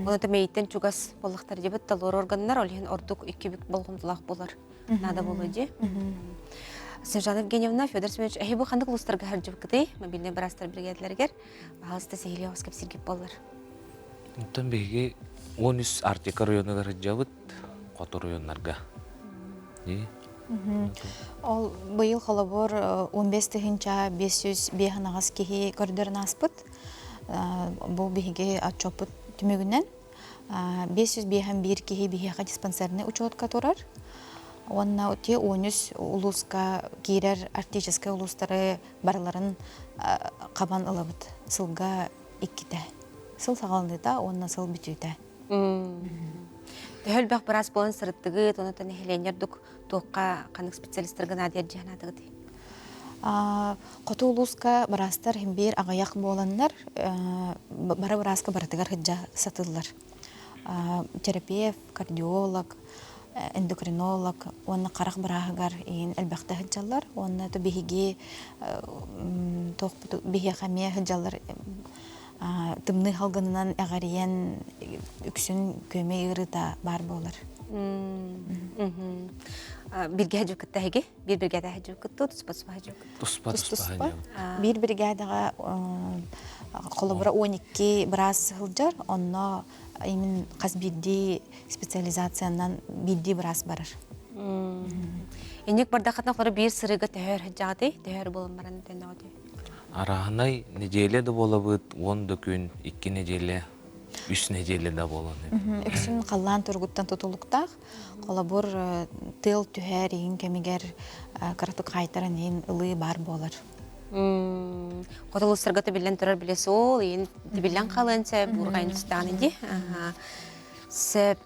Оны мэйиттэн чугас буоллахтар дебит талор органнар, ол иһин ордук икки бүк болҕомтолоох буолар наада буолуо дии. Снежана Евгеньевна, Федор Семенович, эһи бу ханнык улуустарга сылдьыбыккытый мобильный быраастар бригадаларыгар? Пожалуйста, сиһилии оҕус кэпсииргит буоллар. Оттон биһиги 13 Арктика районугар сылдьабыт, хоту районнарга. Ол быйыл холобур 15 тыһыынча 505 анаҕас киһи көрдөрөн ааспыт. Бу биһиги отчуоппут түмүгүнэн 551 киһи биһиэхэ диспансернай учуотка турар. Уонна те 13 улууска киирэр арктическай улуустары барыларын хабан ылабыт сылга иккитэ. Сыл саҕаланыыта уонна сыл бүтүүтэ. Төһө элбэх быраас буолан сырыттыгыт, онон нэһилиэнньэ ордук туохха ханнык специалистарга наадыйар дии санаатыгытый? Хоту улууска быраастар биир аҕыйах буоланнар, бары бырааска барытыгар сылдьа сатыыллар. Терапевт, кардиолог, эндокринолог уонна харах бырааһыгар иһин элбэхтэ сылдьаллар уонна то биһиги туохпут биһиэхэ эмиэ сылдьаллар тымныы халгынынан эҕэрийэн үксүн күөмэй ыарыыта баар буолар. Биргэ сылдьыбыккыт эһиги? Биир бригада сылдьыбыккыт туспа туспа сылдьыбыккыт? Туспа туспа. Биир бригадаҕа холобура 12 быраас сылдьар, онно именно хас биирдии специализациянан биирдии быраас барар. Инник бардаххытына холобура биир сырыыга төһөр сылдьаҕытый? Төһөр буолан баран төннөҕүтүй? Арааһынай неделя да буолабыт, 10 да күн, 2 неделя, 3 неделя да буолан. Үксүн халлаан туругуттан тутулуктаах. Холобур, тыал түһэр иһин кэмигэр кыратык хаайтаран иһин ылыы баар буолар. Хоту улуустарга тибиллэн турар билэ суол, иин тибиллэн хаалыан сөп, буурҕайын түстэҕин дии. Сөп.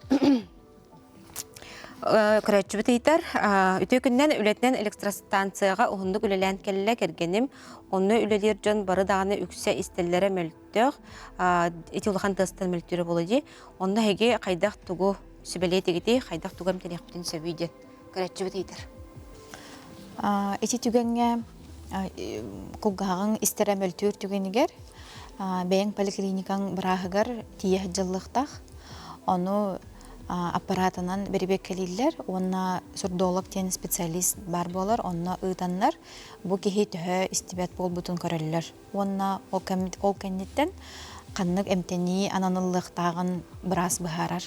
Көрөөччүбүт ыйытар, үтүө күннэн үлэтинэн электростанцияҕа уһуннук үлэлээн кэллэ кэргэним. Онно үлэлиир дьон бары даҕаны үксэ истэллэрэ мөлтөх, ити улахан тыастан мөлтүүрэ буолуо дии. Онно эһиги хайдах тугу сүбэлиэтигитий, хайдах тугу эмтэниэхпитин сөбүй диэн көрөөччүбүт ыйытар. Ити түгэҥҥэ кулгааҕыҥ истэрэ мөлтүүр түгэнигэр бэйэҥ поликлиникаҥ бырааһыгар тиийэ сылдьыллыахтаах. Ону аппаратынан бэрэбиэркэлииллэр уонна сурдолог диэн специалист баар буолар, онно ыытаннар бу киһи төһө истибэт буолбутун көрөллөр. Уонна ол кэнниттэн ханнык эмтэнии ананыллыахтааҕын быраас быһаарар.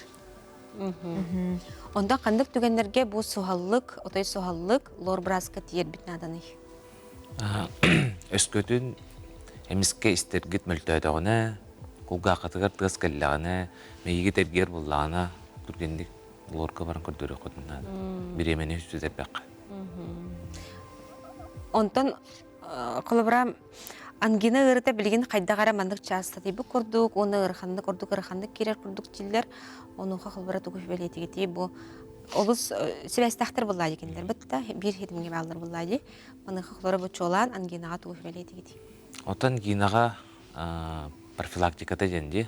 Онтон ханнык түгэннэргэ бу суһаллык, отой суһаллык лор бырааска тиийэрбит нааданый? Өскөтүн эмискэ истэргит мөлтөөтөҕүнэ, кулгааххытыгар тыас кэллэҕинэ, мэйиигит эргийэр буоллаҕына, түргэнник лорга баран көрдөрүөххүтүн наада. Бириэмэни сүтэрбэххэ. Онтон холобура ангина ыарыта билигин хайдах эрэ маннык чаастатыйбыт курдук уонна ыараханнык ордук ыараханнык киирэр курдук дииллэр. Онуоха холобура тугу бэлиэтигитий бу олус сибээстээхтэр буоллаа дии кинилэр бытта биир хитимҥэ бааллар буоллаа дии. Маныаха холобура бу чуолаан ангинаҕа тугу бэлиэтигитий? Оттон ангинаҕа профилактиката диэн дии.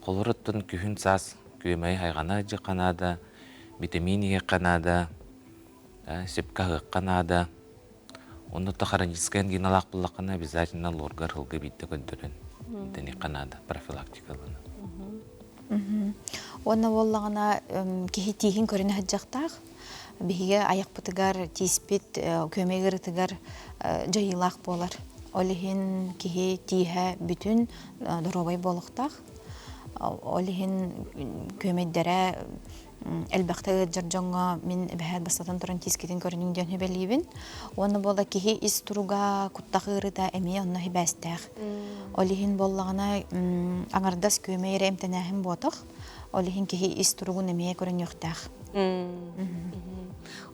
Холобура оттон күһүн саас күөмэйи хайҕана дьиэххэ наада, витамин иһиэххэ наада, сөпкө аһыахха наада. Онно хроническай ангиналаах буоллаххына обязательно лоргар сылга биирдэ көрдөрөн дэниэххэ наада профилактикалана. Уонна буоллаҕына киһи тииһин көрүнэ сылдьыахтаах. Биһиги айахпытыгар тииспит күөмэй ыарыытыгар дьайыылаах буолар. Ол иһин киһи тииһэ бүтүн доруобай буолуохтаах. Ол иһин күөмэйдэрэ элбэхтэ ыалдьар дьоҥҥо мин эбэһээт бастатан туран тиискитин көрүнүҥ диэн сүбэлиибин. Уонна буола киһи ис туруга, куттах ыарыыта эмиэ онно сибээстээх. Ол иһин буоллаҕына аҥардас күөмэй эрэ эмтэнээһин буотах. Ол иһин киһи ис туругун эмиэ көрүнүөхтээх.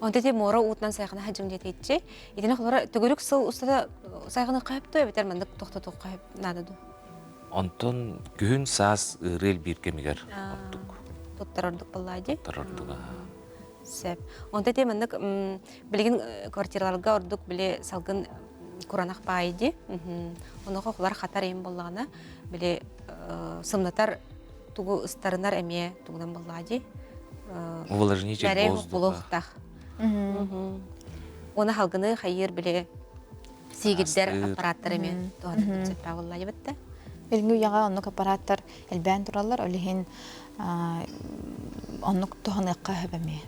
Онто ити муора уутунан сайҕана сылдьым диэтииччи. Итини холобура төгүрүк сыл устата сайҕаныахха сөп дуо эбэтэр маннык тохтотуохха сөп наада дуо? Онтон күһүн саас ыарыы элбиир кэмигэр ордук. Туттар ордук буоллаа дии. Туттар ордук. Сөп. Онто ити маннык билигин квартираларга ордук били салгын куранах баайы дии. Онуоха хулар хатар эм буоллаҕына били сымнатар тугу ыстарынар эмиэ тугунан буоллаа дии. Увлажнитель воздуха. Булуохтаах. Уона халгыны хайыыр били сиигирдэр аппараттар эмиэ туһанар сөптөөх буолла дебетте. Билиҥҥи үйэҕэ оннук аппараттар элбээн тураллар, ол иһин оннук туһаныахха сөп эмиэ.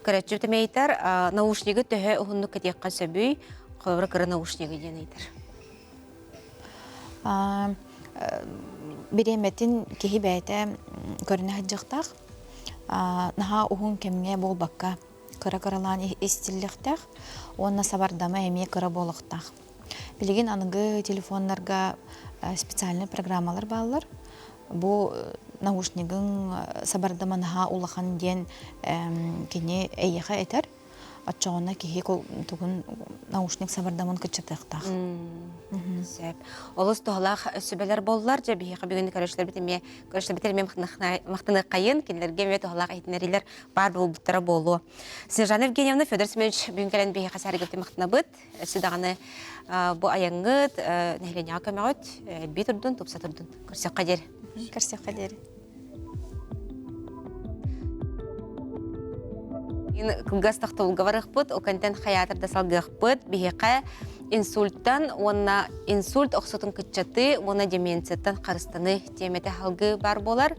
Көрөөччү тэмэйтэр наушнигы төһө уһуннук кэтиэххэ сөбүй? Холобура кыра наушнигы диэн ыйытар. Бириэмэтин киһи бэйэтэ көрүнэ сылдьыахтаах. Наһаа уһун кэмҥэ буолбакка кыра-кыралаан истиллиэхтээх уонна сабардама эмиэ кыра буолуохтаах. Билигин аныгы телефоннарга специальнай программалар бааллар. Бу наушнигыҥ сабардама наһаа улахан диэн кини эйиэхэ этэр. Оччоҕуна киһи тугун наушник сабардамын кыччатыахтаах. Сөп. Олус туһалаах сүбэлэр буоллар, дьэ биһиэхэ бүгүн көрөөччүлэрбит эмиэ көрөөччүлэрбит эмиэ махтаныаххайын, кинилэргэ эмиэ туһалаах иһитиннэриилэр баар буолбуттара буолуо. Снежана Евгеньевна, Федор Семенович бүгүн кэлэн биһиэхэ саарыгырты махтанабыт. Өссө даҕаны бу айаҥҥыт, нэһилиэнньэҕэ көмөҕүт элбии турдун, тупса турдун. Көрсөххө диэри. Көрсөххө диэри. Кылгас тохтобулга барыахпыт, ол кэнтэн хайаатар да салгыахпыт. Биһиэхэ инсульттан уонна инсульт охсутун кыччатыы уонна деменцияттан харыстаныы тиэмэтэ салгыы баар буолар.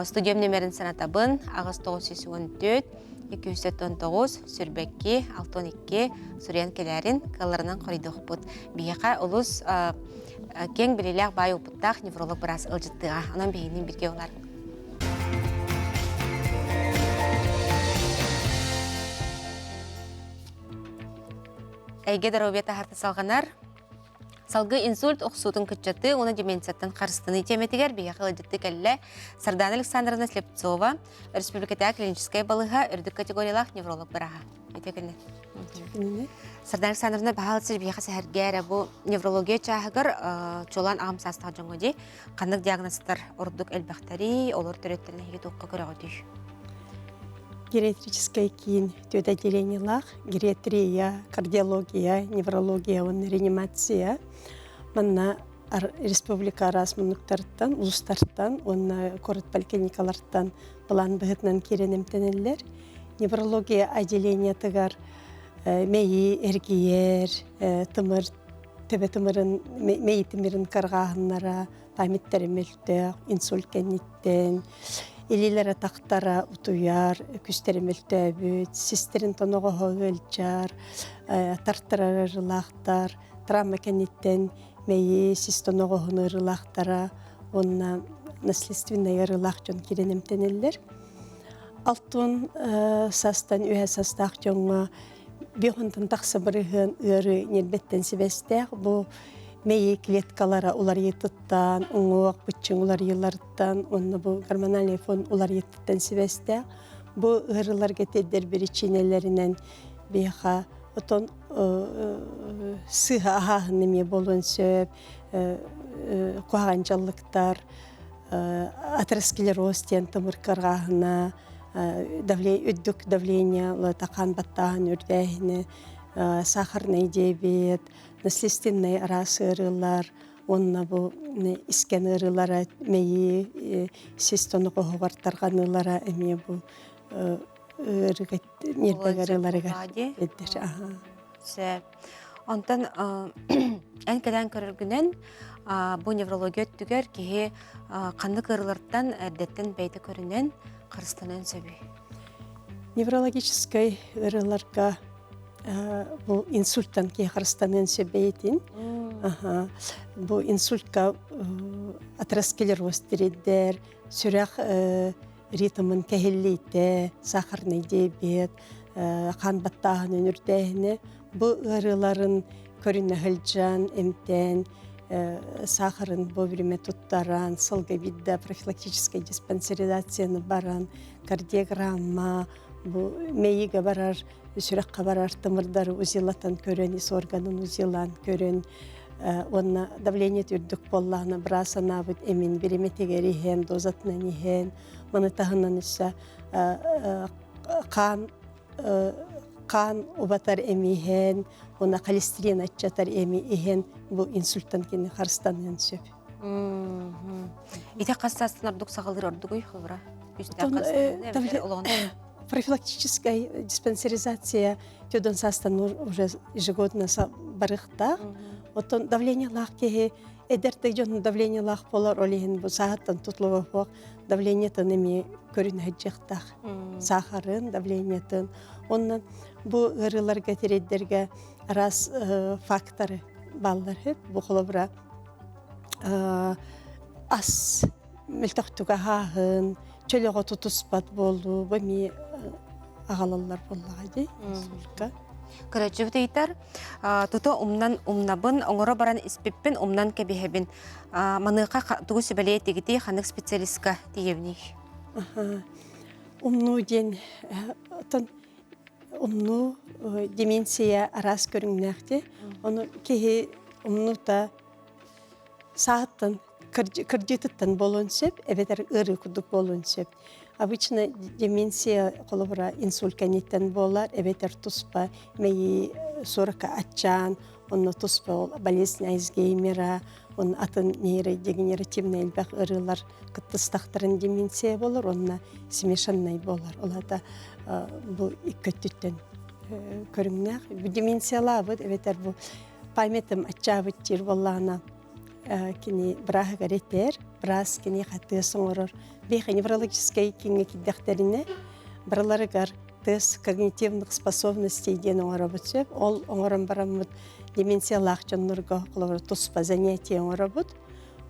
Студиям нөмерин санатабын 8914 219 сүрбэкки 62 суруйан кэлээрин кыалларынан хоруйдуохпут. Биһиэхэ олус киэҥ билиилээх баай опыттаах невролог быраас ыалдьыттыаҕа. Онон биһигинниин бииргэ олар. Эйгэ доруобуйа таһарта салҕанар. Салгыы инсульт охсуутун кыччатыы уонна деменцияттан харыстаныы тиэмэтигэр биһиэхэ ыалдьытты кэллэ Сардана Александровна Слепцова, Республикатааҕы клиническэй балыыһа үрдүк категориялаах невролог бырааһа. Үтүө күнү. Сардана Александровна, баһаалыста биһиэхэ сэһэргээ эрэ бу неврология чааһыгар чуолаан аҕам саастаах дьоҥҥо дии ханнык диагнозтар ордук элбэхтэрий, олор төрүөттэрин эһиги туохха көрөҕүтүй? Гериатрическай киин түөрт отделениелаах гериатрия, кардиология, неврология уонна реанимация. Манна республика араас муннуктарыттан, улуустартан уонна куорат поликлиникалартан былаан быһыытынан киирэн эмтэнэллэр. Неврология отделениетыгар Мэйии эргийэр, тымыр төбө тымырын, мэйии тимирин карҕааһыннара, памяттары мөлтөх, инсульт кэнниттэн, илиилэрэ тахтара утуйар, күстэрэ мөлтөөбүт, систэрин тоноҕоһо ыалдьар, тартарар ырылаахтар, травма кэнниттэн мэйии сис тоноҕоһун ыарыылаахтара уонна наследственнай ыарыылаах дьон киирэн эмтэнэллэр. Алтын састан үһэ састаах дьоҥҥо биохонтон тахса бырыһыан ыарыы ньирбэттэн сибэстээх бу мэйии клеткалара уларыйытыттан, уҥуох, быччыҥ уларыйыларыттан уонна бу гормональный фон уларыйытыттан сибэстээх. Бу ыарыыларга тиэрдэр биричиинэлэринэн биһиэхэ отон сыыһа аһааһын эмиэ буолуон сөп, куһаҕан дьаллыктар, атеросклероз диэн тымыр кырҕааһына, үрдүк давление, хаан баттааһын үрдээһинэ, сахарный диабет, наследственный араас ыарыылар уонна бу искэн ыарыылара мэйии сис тоноҕоһугар тарҕаныылара эмиэ бу ыарыыга ньиэрбэ ыарыыларыгар тиэрдэр. Сөп. Онтон эн кэлэн көрөргүнэн бу неврология өттүгэр киһи ханнык ыарыылартан эрдэттэн бэйэтэ көрүнэн харыстаныан сөбүй? Неврологическай ыарыыларга бу инсульттан киһи харыстаныан сөп бэйэтин. Бу инсультка атеросклероз тиридэр, сүрэх ритмын кэһиллиитэ, сахарный диабет, хаан баттааһынын үрдээһинэ бу ыарыыларын көрүнэ сылдьан, эмтээн, сахарын вовремя туттаран, сылга биирдэ профилактическай диспансеризацияны баран, кардиограмма, бу мэйигэ барар, сүрэххэ барар тымырдары узилатан көрөн, ис органын узилаан көрөн, уонна давление үрдүк буоллаҕына быраас анаабыт эмин бириэмэтигэр иһэн, дозатынан иһэн, маны таһынан өссө хаан хаан убатар эми иһэн, уонна холестерин аччатар эми иһэн бу инсульттан кини харыстаныан сөп. Ити хас саастан ордук саҕалыыр ордугуй холобура? Профилактическая диспансеризация төдөн саастан уже ежегодно барыхтаах. Оттон давлениелаах киһи эдэр дьон давлениелаах болар, ол иһин бу саахаттан тутлуга давлениетын эмиэ көрүнэ сылдьыахтаах. Саахарын, давлениетын. Онон бу ыарыыларга тириэрдэргэ араас факторы бааллар. Бу холобура ас мөлтөхтүк аһааһын, чөлөҕө тутуспат буолуу, бу эмиэ аҕалаллар буоллаҕа дии инсультка. Көрөөччүбүт ыйытар, тута умнан умнабын, оҥоро баран испиппин умнан кэбиһэбин. Маныаха тугу сүбэлиэ этигитий, ханнык специалистка тиийэбиний? Умнуу диэн оттон умнуу деменция араас көрүҥнээх дии. Ону киһи умнуута сааттан кырдьыытыттан буолуон сөп, эбэтэр ыарыы курдук буолуон сөп. Обычно деменция холобура инсульт кэнниттэн буолар, эбэтэр туспа мэйии суоракка аччаан, онно туспа болезнь Альцгеймера, он атын нейродегенеративный элбэх ыарыылар кыттыстахтарын деменция болар, онно смешанный болар. Ол ата бу икки өттүттэн көрүҥнээх. Бу деменциялаабыт, эбэтэр бу памятым аччаабыт диир буоллаҕына кини бырааһыгар этэр, быраас киниэхэ тыас оҥорор. Биэхэ неврологическай кииҥҥэ киирдэхтэринэ, барыларыгар тест когнитивных способностей диэн оҥоробут сөп. Ол оҥорон бараммыт деменциялаах дьоннорго холобур туспа занятие оҥоробут.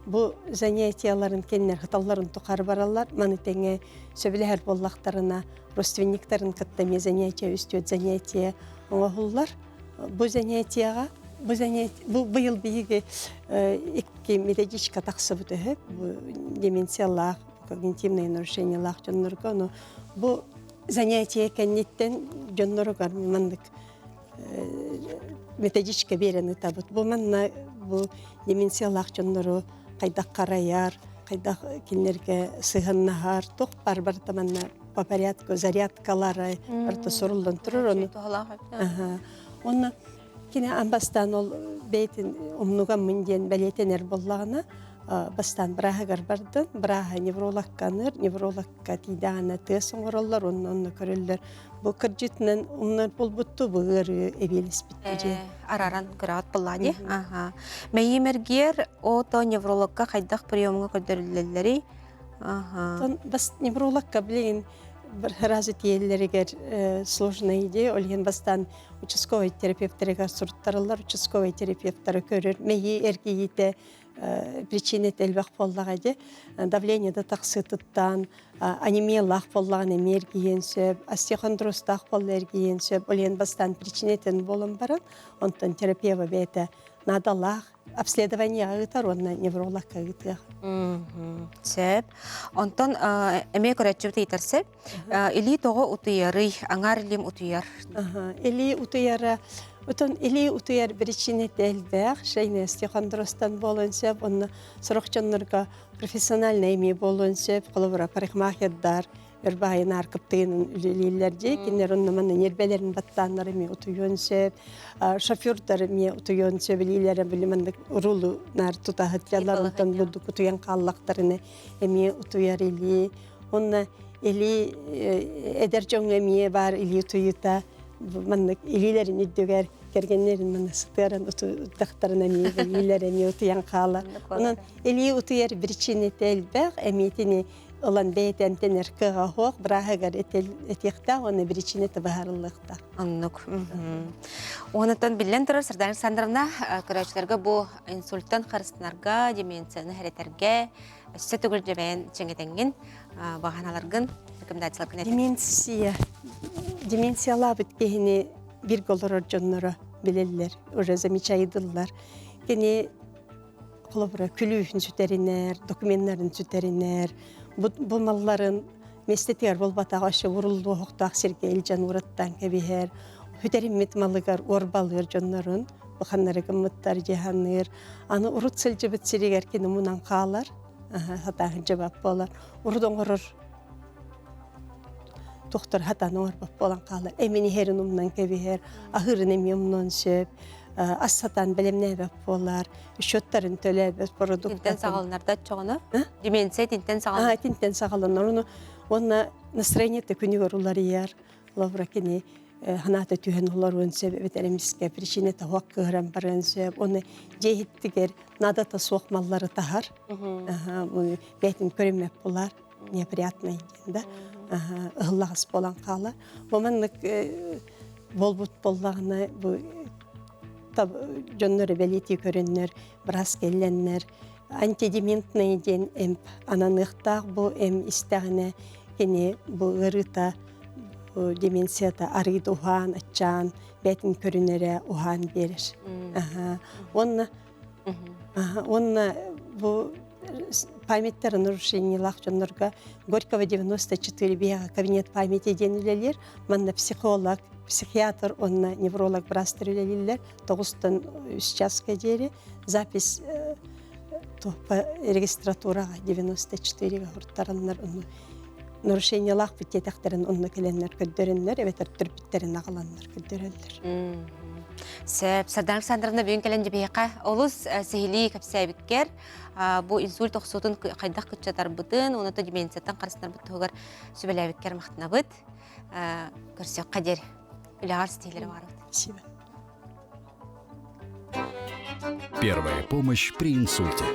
Бу занятиеларын кинилэр хыталларын тухары бараллар. Маны тэҥэ сөбүлэһэр буоллахтарына родственниктарын кытта эмиэ занятие үстүөт занятие оҥоһуллар. Бу занятиеҕа бу занятие бу быйыл биһиги икки методичка тахсыбыт үһү. Бу деменциялаах, когнитивное нарушениелаах дьоннорго ону бу занятие кэнниттэн дьонноругар маннык методичка биэрэн ыытабыт. Бу манна бу деменциялаах дьоннору хайдах харайар, хайдах кинилэргэ сыһыаннаһар, туох бар барыта манна по порядку зарядкалары барыта суруллан турар ону. Онно кини амбастаан ол бэйэтин умнугаммын диэн бэлиэтэнэр буоллаҕына, Бастаан бырааһыгар бардым. Бырааһа неврологканыр, неврологка тиийдэҕинэ тыас оҥороллор, онно онно көрөллөр. Бу кырдьытынан умнар буолбутту, бу ыарыы эбиэлэспиттэр дии. Араран көрөҕүт буоллаа дии. Аха. Мэйиим эргиэр ото неврологка хайдах приемҥа көрдөрүллэллэрий? Аха. Бас неврологка билигин сразу тиийэллэригэр сложная идея. Ол иһин бастаан участковый терапевтэригэр суруттараллар, участковый терапевтары көрөр. Мэйии эргийиитэ причинэтэ элбэх буоллаҕа дии. Давление да тахсыытыттан, анемиялаах буоллаҕына эмиэ эргийиэн сөп, остеохондрозтаах буолла эргийиэн сөп. Ол иһин бастаан причинэтин буолан баран, онтон терапия бэйэтэ наадалаах обследованиеҕа ыытар уонна неврологка ыытыах. Сөп. Онтон эмиэ көрөөччүбүт ыйытар сөп. Илии тоҕо утуйарый? Аҥаар илиим утуйар. Илии утуйара Отон илии утуйар причинэтэ элбэх. Шейный остеохондрозтан буолуон сөп. Онно сорох дьоннорго профессиональный эмиэ буолуон сөп. Холобура, парикмахердар өр баайын аркыптыгын үлэлииллэр дии. Кинилэр онно манна ньиэрбэлэрин баттааннар эмиэ утуйуон сөп. Шофердар эмиэ утуйуон сөп. Илиилэрэ били маннык рулу наар тутаһытыалар. Онтон бурдук утуйан хааллахтарына эмиэ утуйар илии. Онно илии эдэр дьоҥҥо эмиэ баар илии утуйута маннык илиилэрин үрдүгэр кэргэннэрин манна сытыаран утуйдахтарына эмиэ илиилэр эмиэ утуйан хаалар. Онон илии утуйар причинэтэ элбэх, эмиэтини ылан бэйэтэ эмтэнэр кыаҕа суох, бырааһыгар этиэхтээх уонна причинэтэ быһаарыллыахтаах. Оннук. Уонуттан биллэн турар Сардана Александровна көрөөччүлэргэ бу инсульттан харыстанарга, деменцияны хэрэтэргэ өссө төгүл дьэбэйэн чэҥэтэҥҥин баҕаналаргын рекомендацияларгын Деменция. Деменциялаабыт киһини бирге олорор дьонноро билэллэр, уже замечайдыллар. Кини холобура күлүүһүн сүтэринэр, докуменнарын сүтэринэр, бу малларын местетигэр буолбатах өссө уруллуохтаах сиргэ илдьэн ураттаан кэбиһэр, сүтэриммит малыгар уорбалыыр дьоннорун буханнары гыммыттар дьаһаныыр. Аны урут сылдьыбыт сиригэр кини мунан хаалар, сатааһын дьабап буолар. Урут оҥорор тухтар хатан оҥорбот буолан хаалар. Эмин иһэрин умнан кэбиһэр, аһыырын эмиэ умнуон сөп, ас сатаан бэлэмнээбэт буолар, счеттарын төлөөбөт продуктатын. Тинтэн саҕаланар да оччоҕуна? Деменция тинтэн саҕаланар. Тинтэн саҕаланар. Ону уонна настроение күнүгэр уларыйар. Лавра кини ханаата түһэн олоруон сөп эбэтэр эмискэ причинэтэ суох кыыһыран барыан сөп. Оны дьиэ иһиттигэр наадата суох маллары таһар. Бэйтин көрүммэт булар неприятный диэн да ыһыллаҕас буолан хаалар. Бу маннык буолбут буоллаҕына бу дьоннор бэлиэтии көрөннөр, быраас кэллэннэр антидементный диэн эмп ананыахтаах бу эм истэҕинэ кини бу ыарыыта бу деменцията арыйда уһаан аччаан бээтин көрүнэрэ уһаан биэрэр. Уонна уонна бу памяттара нарушениелаах дьоннорго Горького 94 биһиэхэ кабинет памяти диэн үлэлиир. Манна психолог, психиатр уонна невролог быраастар үлэлииллэр. Тоҕустан үс часка диэри запись регистратураҕа 94-га хуруттараннар онно нарушениелаах бүтиэтэхтэрин онно кэлэннэр көрдөрөннөр эбэтэр төрпүттэрин аҕаланнар көрдөрөллөр. Сөп, Сардана Александровна бүгүн кэлэн дьэбиһиэхэ олус сиһилии кэпсээбиккэр бу инсульт охсуутун хайдах кыччатарбытын, уонна деменцияттан харыстанарбыт туһугар сүбэлээбиккэр махтанабыт. Көрсүөххэ диэри. Үлэҕэр ситиһиилэри баҕарабыт. Спасибо. Первая помощь при инсульте.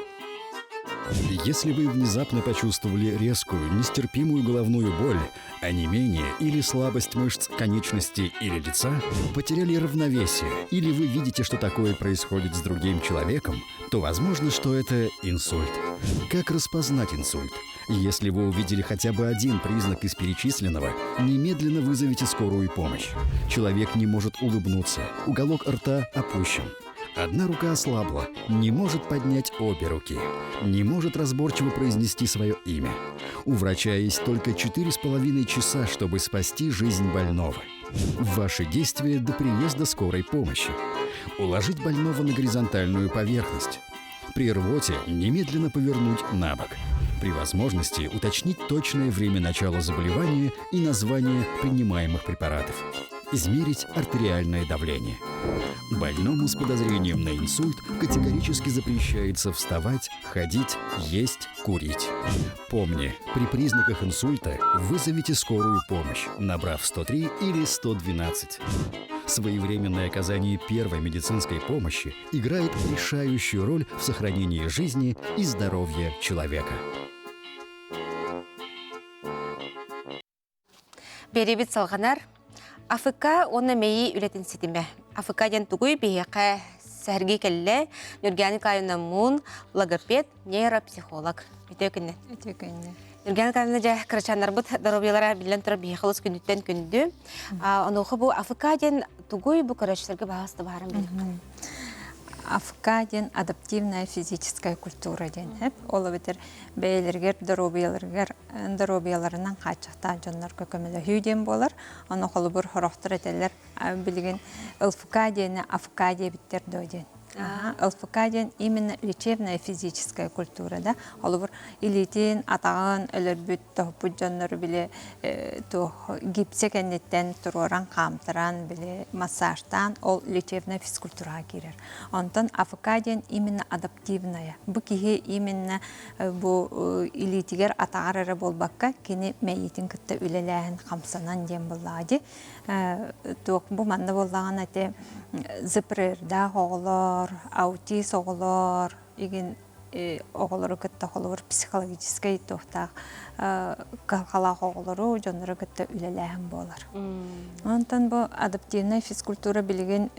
Если вы внезапно почувствовали резкую, нестерпимую головную боль, онемение или слабость мышц конечности или лица, потеряли равновесие или вы видите, что такое происходит с другим человеком, то возможно, что это инсульт. Как распознать инсульт? Если вы увидели хотя бы один признак из перечисленного, немедленно вызовите скорую помощь. Человек не может улыбнуться, уголок рта опущен. Одна рука ослабла, не может поднять обе руки, не может разборчиво произнести свое имя. У врача есть только 4,5 часа, чтобы спасти жизнь больного. Ваши действия до приезда скорой помощи. Уложить больного на горизонтальную поверхность. При рвоте немедленно повернуть на бок. При возможности уточнить точное время начала заболевания и название принимаемых препаратов. Измерить артериальное давление. Больному с подозрением на инсульт категорически запрещается вставать, ходить, есть, курить. Помни, при признаках инсульта вызовите скорую помощь, набрав 103 или 112. Своевременное оказание первой медицинской помощи играет решающую роль в сохранении жизни и здоровья человека. Биэриэбит салҕанар. АФК уонна мэйии үлэтин ситимэ. АФК диэн тугуй биһиэхэ сэһэргии кэллэ. Ньургиан Николаевна Мун, логопед, нейропсихолог. Үтүө күннэ. Үтүө күннэ. Ньургиан Николаевна дьэ кырачааннарбыт доруобуйалара биллэн турар биһиэхэ олус күндүттэн күндү. Онуоха бу АФК диэн тугуй бу көрөөччүлэргэ баһаҕаста баһаран биэриэххэ. АФК диэн адаптивная физическая культура диэн. Ол эбэтэр бэйэлэригэр доруобуйаларыгар доруобуйаларынан хааччахтаах дьоннорго көмөлөһүү диэн буолар. Ону холобур сорохтор этэллэр билигин ЛФК диэни АФК диэбиттэр дуо диэн. ЛФК диэн именно лечебная физическая культура да. Холобур илиитин, атаҕын өлөрбүт, тоһуппут дьоннору били туох гипсэ кэнниттэн туруоран хаамтаран били массажтаан ол лечебная физкультураҕа киирэр. Онтон АФК диэн именно адаптивная. Бу киһи именно бу илиитигэр атаҕар эрэ буолбакка кини мэйиитин кытта үлэлээһин хамсанан диэн буоллаҕа дии туох бу манна буоллаҕына ити ЗПР-даах оҕолор аутист оҕолор игин оҕолору кытта холобур психологическай туохтаах кыһалҕалаах оҕолору дьоннору кытта үлэлээһин буолар. Онтон бу адаптивнай физкультура билигин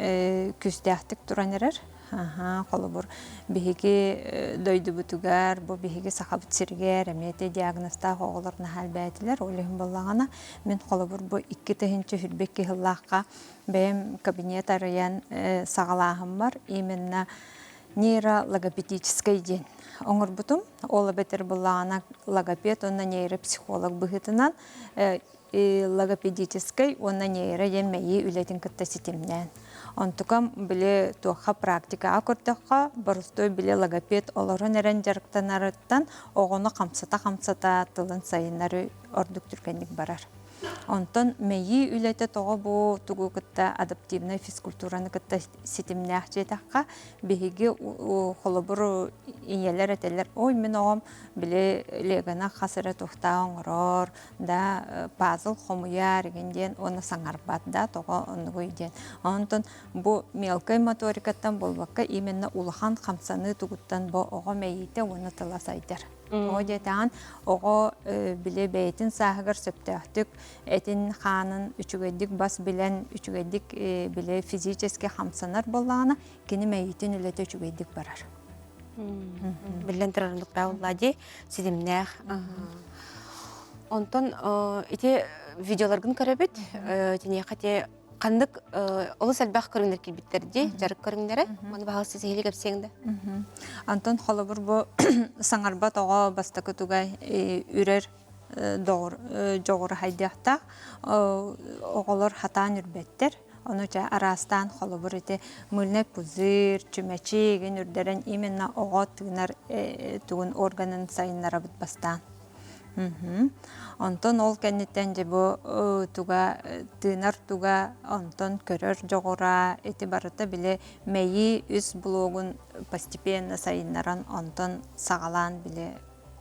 күүстээхтик туран эрэр. Аһаа, холобур, биһиги дойдубутугар, бу биһиги Сахабыт сиригэр эмиэ ити диагнозтаах оҕолор наһаа элбээтилэр. Ол иһин буоллаҕына, мин холобур бу 2022 сыллаахха бэйэм кабинет арыйан саҕалааһыммар именно нейрологопедическай диэн оҥорбутум. Ол эбэтэр буоллаҕына логопед уонна нейропсихолог быһыытынан логопедическай уонна нейро диэн мэйии үлэтин кытта ситимнээн. Онтукам били туохха практикаҕа көрдөххө, боростуой били логопед олорон эрэн дьарыктанарыттан оҕону хамсата-хамсата тылын сайыннары ордук түргэнник барар. Онтон мэйии үлэтэ тоҕо бу тугу кытта адаптивнай физкультураны кытта ситимнээх диэтэххэ, биһиги холобур ийэлэр этэллэр, ой мин оҕом били легоны хас эрэ туохтаах оҥорор, да пазл хомуйар игин диэн уонна саҥарбат да тоҕо оннугуй диэн. Онтон бу мелкай моторикаттан буолбакка именно улахан хамсаныы тугуттан бу оҕо мэйиитэ уонна тыла сайдар. Оҕо диэтэҕин оҕо били бэйэтин сааһыгар сөптөөхтүк этин хаанын үчүгэйдик бас билэн үчүгэйдик били физически хамсанар буоллаҕына кини мэйиитин үлэтэ үчүгэйдик барар. Биллэн турар оннуктаах дии ситимнээх. Онтон ити видеоларгын көрөбүт. Тиниэхэ те ханнык олус элбэх көрүҥнэр киирбиттэр дии, дьарык көрүҥнэрэ. Маны баһылсы сиһили кэпсиэҥ да. Антон холобур бу саҥарбат оҕо бастакы тугай үрэр доҕор хайдыахтаах оҕолор хатаан үрбэттэр. Ону чэ араастаан холобур ити мыльный пузырь, чүмэчи игин үрдэрэн именно оҕо тыынар тугун органын сайыннарабыт бастаан. Онтон ол кэнниттэн дьэ бу туга тыынар туга, онтон көрөр дьоҕура ити барыта били мэйии үс блогун постепенно сайыннаран онтон саҕалаан били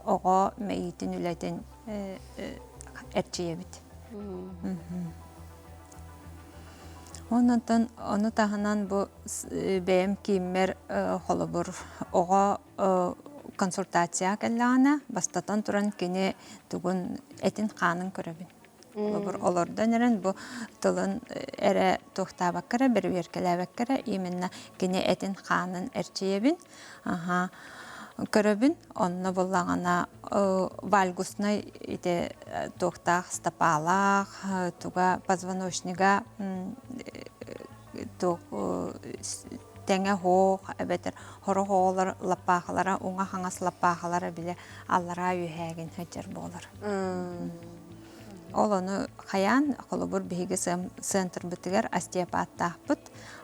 оҕо мэйиитин үлэтин эрчийэбит. Онтон ону таһынан бу бэйэм кииммэр холобур оҕо консультация кэллэҕинэ бастатан туран кини тугун этин-хаанын көрөбүн. Холобур олордон эрэн бу тылын эрэ туохтаабакка эрэ бэрэбиэркэлээбэккэ эрэ именно кини этин-хаанын эрчийэбин. Аха көрөбүн онно буоллаҕына вальгуснай ити туохтаах стопалаах туга позвоночнига туох тэҥэ суох эбэтэр сорох оҕолор лаппаахылара уҥа-хаҥас лаппаахылара бile аллараа үөһээгин сылдьар буолар. Ол ону хайаан холобур биһиги центрбытыгар остеопаттаахпыт.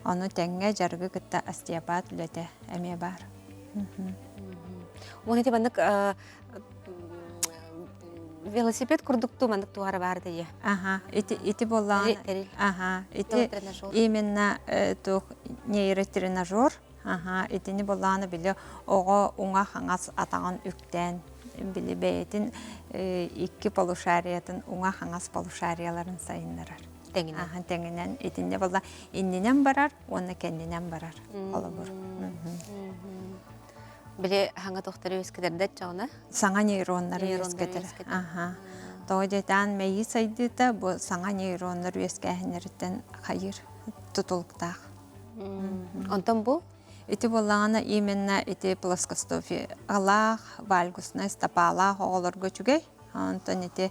Ону тэҥҥэ дьарыгы кытта остеопат үлэтэ эмиэ баар. Уон ити маннык. велосипед курдуктуу маннык туһара баар дии. Аха, ити ити буоллаҕына аха, ити именно туох нейротренажер. Аха, итини буоллаҕына били оҕо уҥа хаҥас атаҕын үктээн били бэйэтин икки полушариятын уҥа хаҥас полушарияларын сайыннарар. Тэҥинэн. Аха, тэҥинэн итиннэ буолла иннинэн барар уонна кэннинэн барар холобур. Били хаҥа тохтары үөскэтэрдэ чаҕына? Саҥа нейроннары үөскэтэр. Аха. Тоҕо диэтээн мэйии сайдыыта бу саҥа нейроннар үөскээһиннэриттэн хайыр тутулуктаах. Онтон бу? Ити буоллаҕына именно ити плоскостофиялаах, вальгусная стопалаах оҕолорго үчүгэй. Онтон ити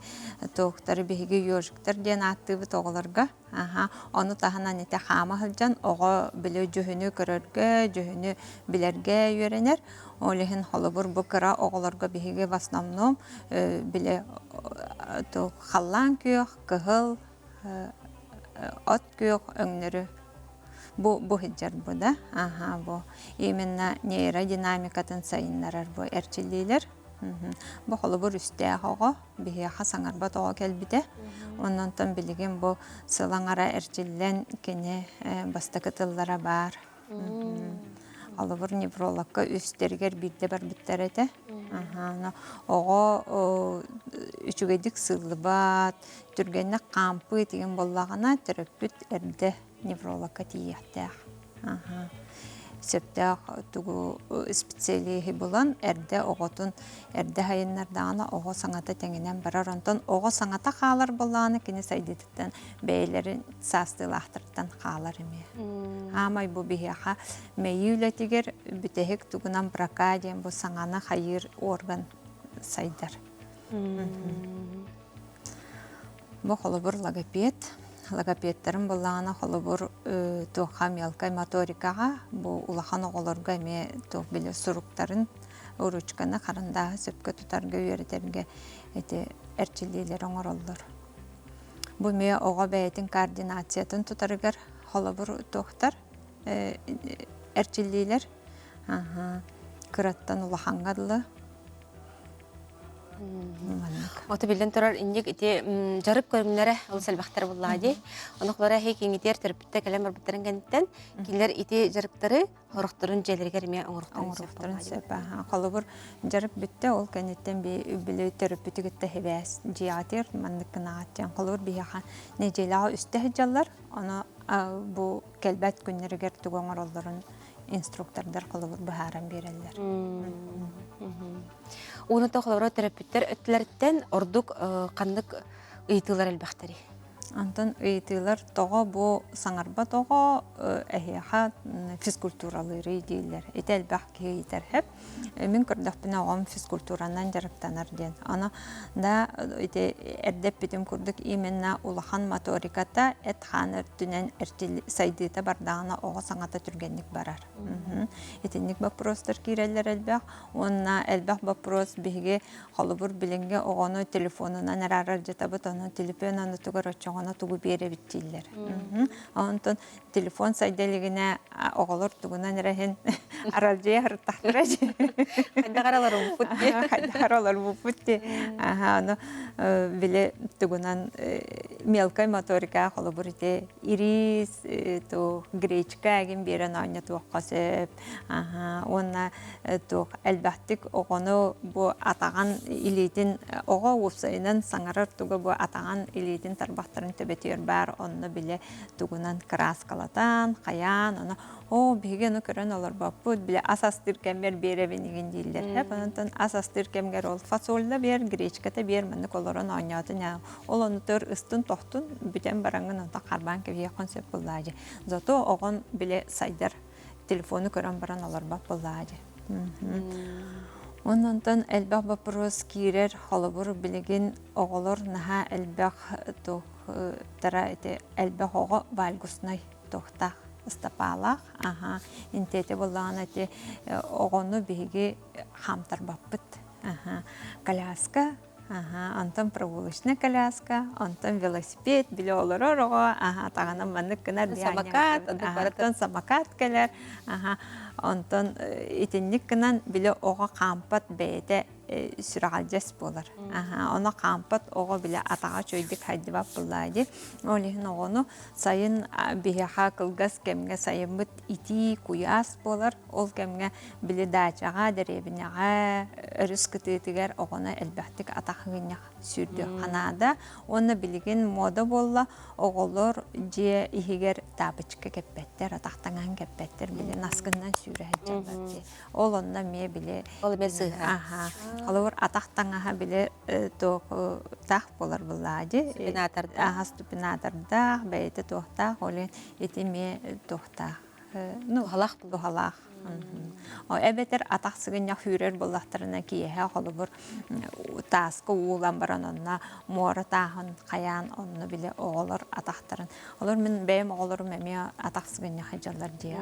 туохтары биһиги ежиктар диэн ааттыыбыт оҕолорго. Аха, ону таһынан ити хаама сылдьан оҕо били дьүһүнү көрөргө, дьүһүнү билэргэ үөрэнэр. Ол иһин холобур бу кыра оҕолорго биһиги в основном били халлаан күөх, кыһыл, от күөх өҥнөрү бу бу сылдьар бу да аха бу именно нейродинамикатын сайыннарар бу эрчиллиилэр бу холобур үстээх оҕо биһиэхэ саҥарбат оҕо кэлбитэ оннонтон билигин бу сыл аҥара эрчиллэн кини бастакы тыллара баар Холобур, неврологка үстэригэр биирдэ барбыттар этэ. Оҕо үчүгэйдик сыыллыбат, түргэнник хаампыы тигин буоллаҕына, төрөппүт эрдэ неврологка тиийиэхтээх. Сөптөөх тугу специалиһы булан, эрдэ оҕотун эрдэ сайыннардаҕына, оҕо саҥата тэҥинэн барар. Онтон оҕо саҥата хаалар буоллаҕына, кини сайдыытыттан бэйэлэрин саастыылаахтартан хаалар эмиэ. Аамай бу биһиэхэ мэйии үлэтигэр бүтэһик тугунан брака диэн бу саҥаны хайыыр орган сайдар. Бу холобур логопед. Логопедтарын буллаҕына холобур туохха мелкай моторикаҕа бу улахан оҕолорго эмиэ туох били суруктарын ручканы харандааһы сөпкө тутарга үөрэтэргэ ити эрчиллиилэр оҥороллор. Бу эмиэ оҕо бэйэтин координациятын тутарыгар холобур туохтар эрчиллиилэр кыраттан улахаҥҥа дылы Ото биллэн турар инник ити дьарык көрүҥнэрэ олус элбэхтэр буллаа дии. Онохлора эһи киҥитиэр төрөппүттэр кэлэн барбыттарын кэнниттэн кинилэр ити дьарыктары Хорохторун дьиэлэригэр эмиэ оҥоруохтарын сөп. Холобур, дьарык бүттэ, ол кэнниттэн били төрөппүтү кытта сибээс дьиэҕитигэр маннык гынаҕыт диэн. Холобур, биһиэхэ нэдиэлэҕэ үстэ сылдьаллар, ону бу кэлбэт күннэригэр тугу оҥороллорун инструктордар холобур быһааран биэрэллэр. Уонна холобура төрөппүттэр өттүлэриттэн ордук ханнык ыйытыылар элбэхтэрий? Онтон ыйытыылар тоҕо бу саҥарбат оҕо эһиэхэ физкультуралыырый дииллэр. Ити элбэх киһи ыйытар сөп. Мин көрдөхпүнэ оҕом физкультуранан дьарыктанар диэн. Ону да ити эрдэ эппитим курдук именно улахан моториката эт-хаан өртүнэн сайдыыта бардаҕына оҕо саҥата түргэнник барар. Итинник боппуруостар киирэллэр элбэх. Уонна элбэх боппуруос биһиги Холобур, билиҥҥи оҕону телефонунан эрэ аралдьытабыт, онон телефон оннутугар оччоҕуна тугу биэрэбит дииллэр. Онтон телефон сайда илигинэ оҕолор тугунан эрэ иһин аралдьыйа сырыттахтара дии. Хайдах эрэ олорбуппут дии. Хайдах эрэ олорбуппут дии. Аха, ону били тугунан мелкай моторика холобур ити ирис, ту гречка эгин биэрэн оонньотуохха сөп. Аха, уонна туох элбэхтик оҕону бу атаҕын илиитин оҕо уопсайынан саҥарар туга бу атаҕын илиитин тарбахтарын төбөтүгэр баар онно билэ тугунан кырааскалатан хайаан ону оо биһиги ону көрөн олорбоппут билэ ас астыыр кэммэр биэрэбин игин дииллэр хэп онтон ас астыыр кэмгэр ол фасольна биэр гречката биэр маннык олорон оонньоотун ол онутугар ыстын тохтун бүтэн бараҥҥын онтон харбаан кэбиһиэххин сөп буоллаа дьэ зато оҕон билэ сайдар телефону көрөн баран олорбот буоллаҕа дии. Онтон элбэх боппуруос киирэр, холобур, билигин оҕолор наһаа элбэх туохтара ити элбэх оҕо вальгуснай туохтаах ыстапаалаах аха интиэтэ буоллаҕына ити оҕону биһиги хаамтарбаппыт аха коляска Аха, онтон прогулочная коляска, онтон велосипед, били олорор оҕо, аха, таҕынан маннык гынар Самокат, онтон самокат кэлэр, аха, онтон итинник гынан били оҕо хаампат бэйэтэ сүрэҕэлдьэс буолар. Ону хаампат оҕо билэ атаҕа үчүгэйдик хайдыбат буоллаа дии. Ол иһин оҕону сайын биһиэхэ кылгас кэмҥэ сайыммыт итии куйаас буолар. Ол кэмҥэ били даачаҕа, дэриэбинэҕэ, өрүс кытыытыгар оҕону элбэхтик атах ыгынньах сүүрдүөххэ наада. Уонна билигин муода буолла, оҕолор дьиэ иһигэр тапочка кэппэттэр, атах таҥаһын кэппэттэр, били наскыннан сүүрэ сылдьаллар дии. Ол онно эмиэ били Ол эмиэ сыыһа. Аха. Холобур, атах таҥаһа били туох буолар буллаа дии. Ступинатордаах. Аха, ступинатордаах, бэйэтэ туохтаах, ол иһин ити эмиэ туохтаах. Ну, Туһалаах туһалаах. Эбэтэр атах сыгынньах сүүрэр буоллахтарына киэһэ холобур тааска уулан баран онно муора тааһын хайаан онно били оҕолор атахтарын олор мин бэйэм оҕолорум эмиэ атах сыгынньах сылдьаллар дии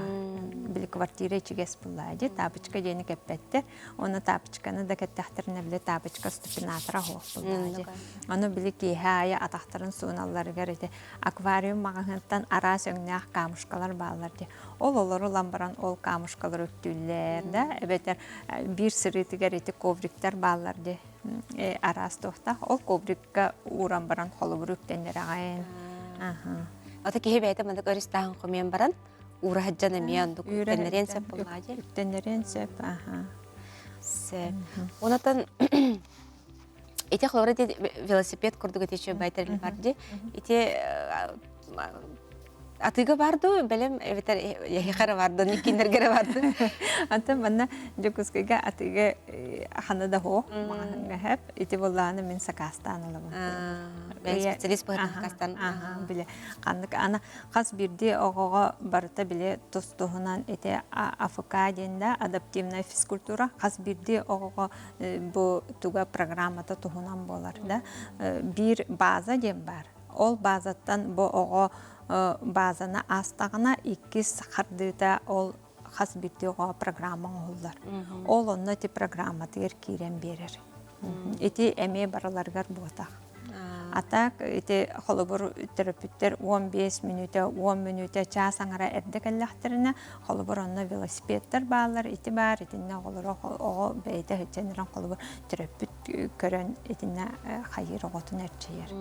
били квартира ичигэс буллаа дии тапочка диэни кэппэттэр уонна тапочканы да кэттэхтэринэ били тапочка ступинатора суох буллаа дии ону били киэһэ аайы атахтарын сууналларыгар ити аквариум маҕаһыынтан араас өҥнөөх камушкалар бааллар дии. Ол олору ылан баран ол камушкалары үктүүллэр да, эбэтэр биир сырыытыгар ити ковриктар бааллар дии араас туохтаах. Ол коврикка ууран баран холобур үктэннэрэҕин. Ата киһи бэйэтэ маннык өрүстааһын хомуйан баран уура сылдьан эмиэ оннук үктэннэриэн сөп буоллаҕа дии. Үктэннэриэн сөп, аха. Сөп. Онотон Ити холобура ити велосипед курдук ити үчүгэй бай тэрил бар дии. Ити атыыга бар дуу, бэлэм эбэтэр эһиэхэ бар дуу, кинилэргэ эрэ бар дуу. Антон манна Дьокуускайга атыыга хана да суох маҕаһыҥҥа хэп. Ити буоллаҕына мин сакаастаан ылабын. Специалист быһыытынан сакаастаан. Биле ханнык ана хас биирдии оҕоҕо барыта биле тус-туһунан ити АФК диэн да адаптивная физкультура хас биирдии оҕоҕо бу туга программата туһунан буолар да биир база диэн баар ол базаттан бу оҕо базаны аастаҕына иккис хардыыта ол хас биирдии оҕо программа оҥоһуллар ол онно ити программатыгар киирэн биэрэр ити эмиэ барыларыгар буотах А так ити холобур төрөппүттэр 15 мүнүүтэ, 10 мүнүүтэ, чаас аҥара эрдэ кэллэхтэринэ, холобур онно велосипедтар бааллар, ити баар, итиннэ оҕолоро оҕо бэйэтэ сылдьан холобур төрөппүт көрөн итиннэ хайыыр оҕотун эрчийэр.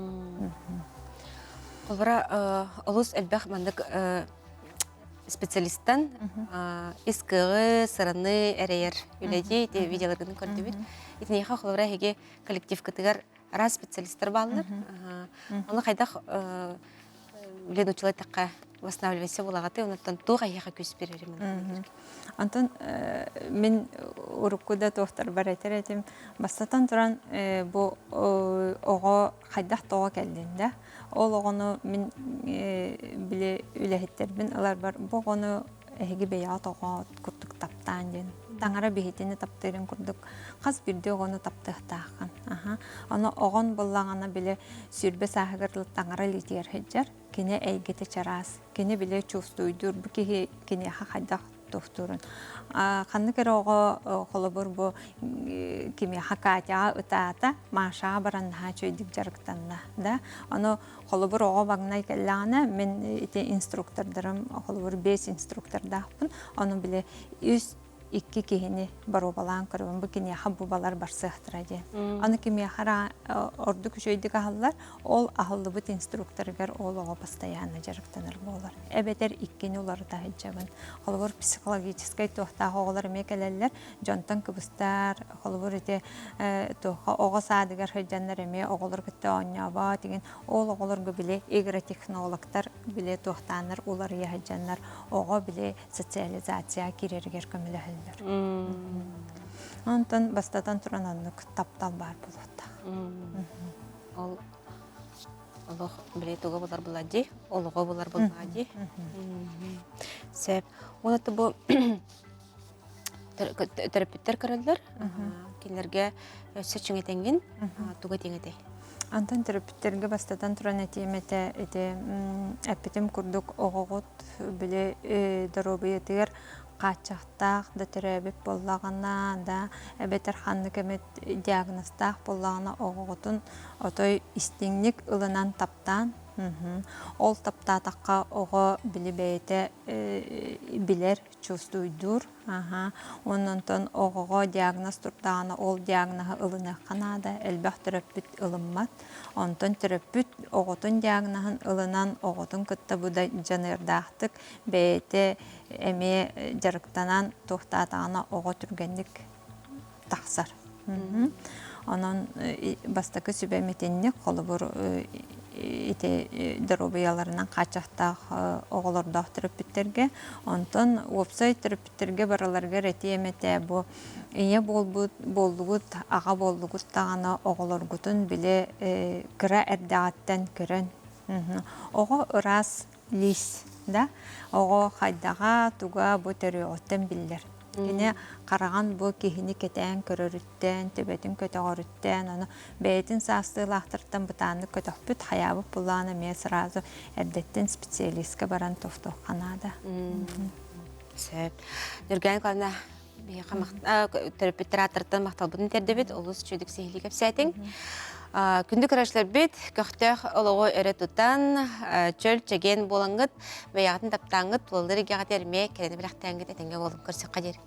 Холобура олус элбэх маннык специалисттан ис кыаҕы, сыраны эрэйэр үлэдии ити видеоларгын көрдүбүт. Итиниэхэ холобура эһиги коллективкытыгар араас специалисттар бааллар. Ону хайдах үлэн учула эттэххэ восстанавливайся буолаҕатый, онуттан туох эһиэхэ күүс биэрэр Онтон мин урукку да туохтарбар этэр этим. Бастатан туран бу оҕо хайдах тоҕо кэллин да ол оҕону мин били үлэһиттэрбин ыларбар бу оҕону эһиги бэйэҕит оҕо курдук таптаан диэн таҥара биһитини таптыырын курдук хас биирдии оҕону таптыахтааххын аха ону оҕон буллаҕына били 20 сааһыгар таҥара илиитигэр сылдьар кини эйгэтэ чараас кини били чувствуйдуур бу киһи киниэхэ хайдах туохтуурун ханнык эрэ оҕо холобур бу кимиэхэ Катяҕа ытаата Машаҕа баран наһаа үчүгэйдик дьарыктанна да ону Холобур, оҕо маҥнай кэллэҕинэ, мин ити инструктордарым, холобур, биэс инструктордаахпын. Ону били үс икки киһини боруобалаан көрөбүн. Бу киниэхэ бу балар барсыахтара диэн. Аны кимиэхэ эрэ ордук үчүгэйдик аһыллар, ол аһыллыбыт инструкторыгар ол оҕо постоянно дьарыктанар буолар. Эбэтэр иккини уларыта сылдьабын. Холобур, психологическай туохтаах оҕолор эмиэ кэлэллэр. Дьонтон кыбыстар, холобур ити туохха оҕо саадыгар сылдьаннар эмиэ оҕолор кытта оонньообот игин ол оҕолорго били игротехнологтар били туохтааннар уларыйа сылдьаннар оҕо били социализация киирэригэр көмөлөһөллөр. Онтон бастатан туран оннук таптал баар буолуохтаах. Ол олох били туга булар булади, олоҕо булар булади. Сөп. Уонна бу төрөппүттэр көрөллөр. Кинилэргэ өссө чиҥэтэҥҥин туга тиҥэтэй? Антон төрөппүттэргэ бастатан туран этиэм этэ ити эппитим курдук оҕоҕут били доруобуйатыгар хааччахтаах да төрөөбүт буоллаҕына да эбэтэр ханнык эмит диагнозтаах буоллаҕына оҕоҕутун отой истиҥник ылынан таптаан. Ол таптаатахха оҕо били бэйэтэ билэр, чувствуйдуур. Онон оҕоҕо диагноз турдаҕына ол диагноһы ылыныахха наада. Элбэх төрөппүт ылыммат. Онтон төрөппүт оҕотун диагноһын ылынан оҕотун кытта бу да дьаныардаахтык бэйэтэ эмиэ дьарыктанан туохтаатаҕына оҕо түргэнник тахсар. Онон бастакы сүбэм итинник, холобур, ити доруобуйаларынан хааччахтаах оҕолордоох төрөппүттэргэ. Онтон уопсай төрөппүттэргэ барыларыгар этиэм этэ, бу ийэ буолбут буоллугут, аҕа буоллугут даҕаны оҕолоргутун били кыра эрдэҕиттэн көрөн оҕо ыраас лиис да оҕо хайдаҕа туга бу төрүөҕүттэн биллэр. Кини хараҕын бу киһини кэтээн көрөрүттэн, төбөтүн көтөҕөрүттэн, ону бэйэтин саастыылаахтартан бытааннык көтөхпүт, хайаабыт булаан эмиэ сразу эрдэттэн специалистка баран тохтуохха наада. Сөп. Нюрган Николаевна, биһиэхэ төрөппүттэр ааттарыттан махталбытын тиэрдэбит, олус үчүгдүк сиһилии кэпсээтиҥ. Күндү көрөөччүлэрбит, көхтөөх олоҕу өрө тутан, чөл чэгиэн буолаҥҥыт, бэйэҕитин таптааҥҥыт, тулалыыр эйгэҕитигэр эмиэ кэрэни бэлэхтээҥҥит этэҥҥэ буолун көрсөххө диэри.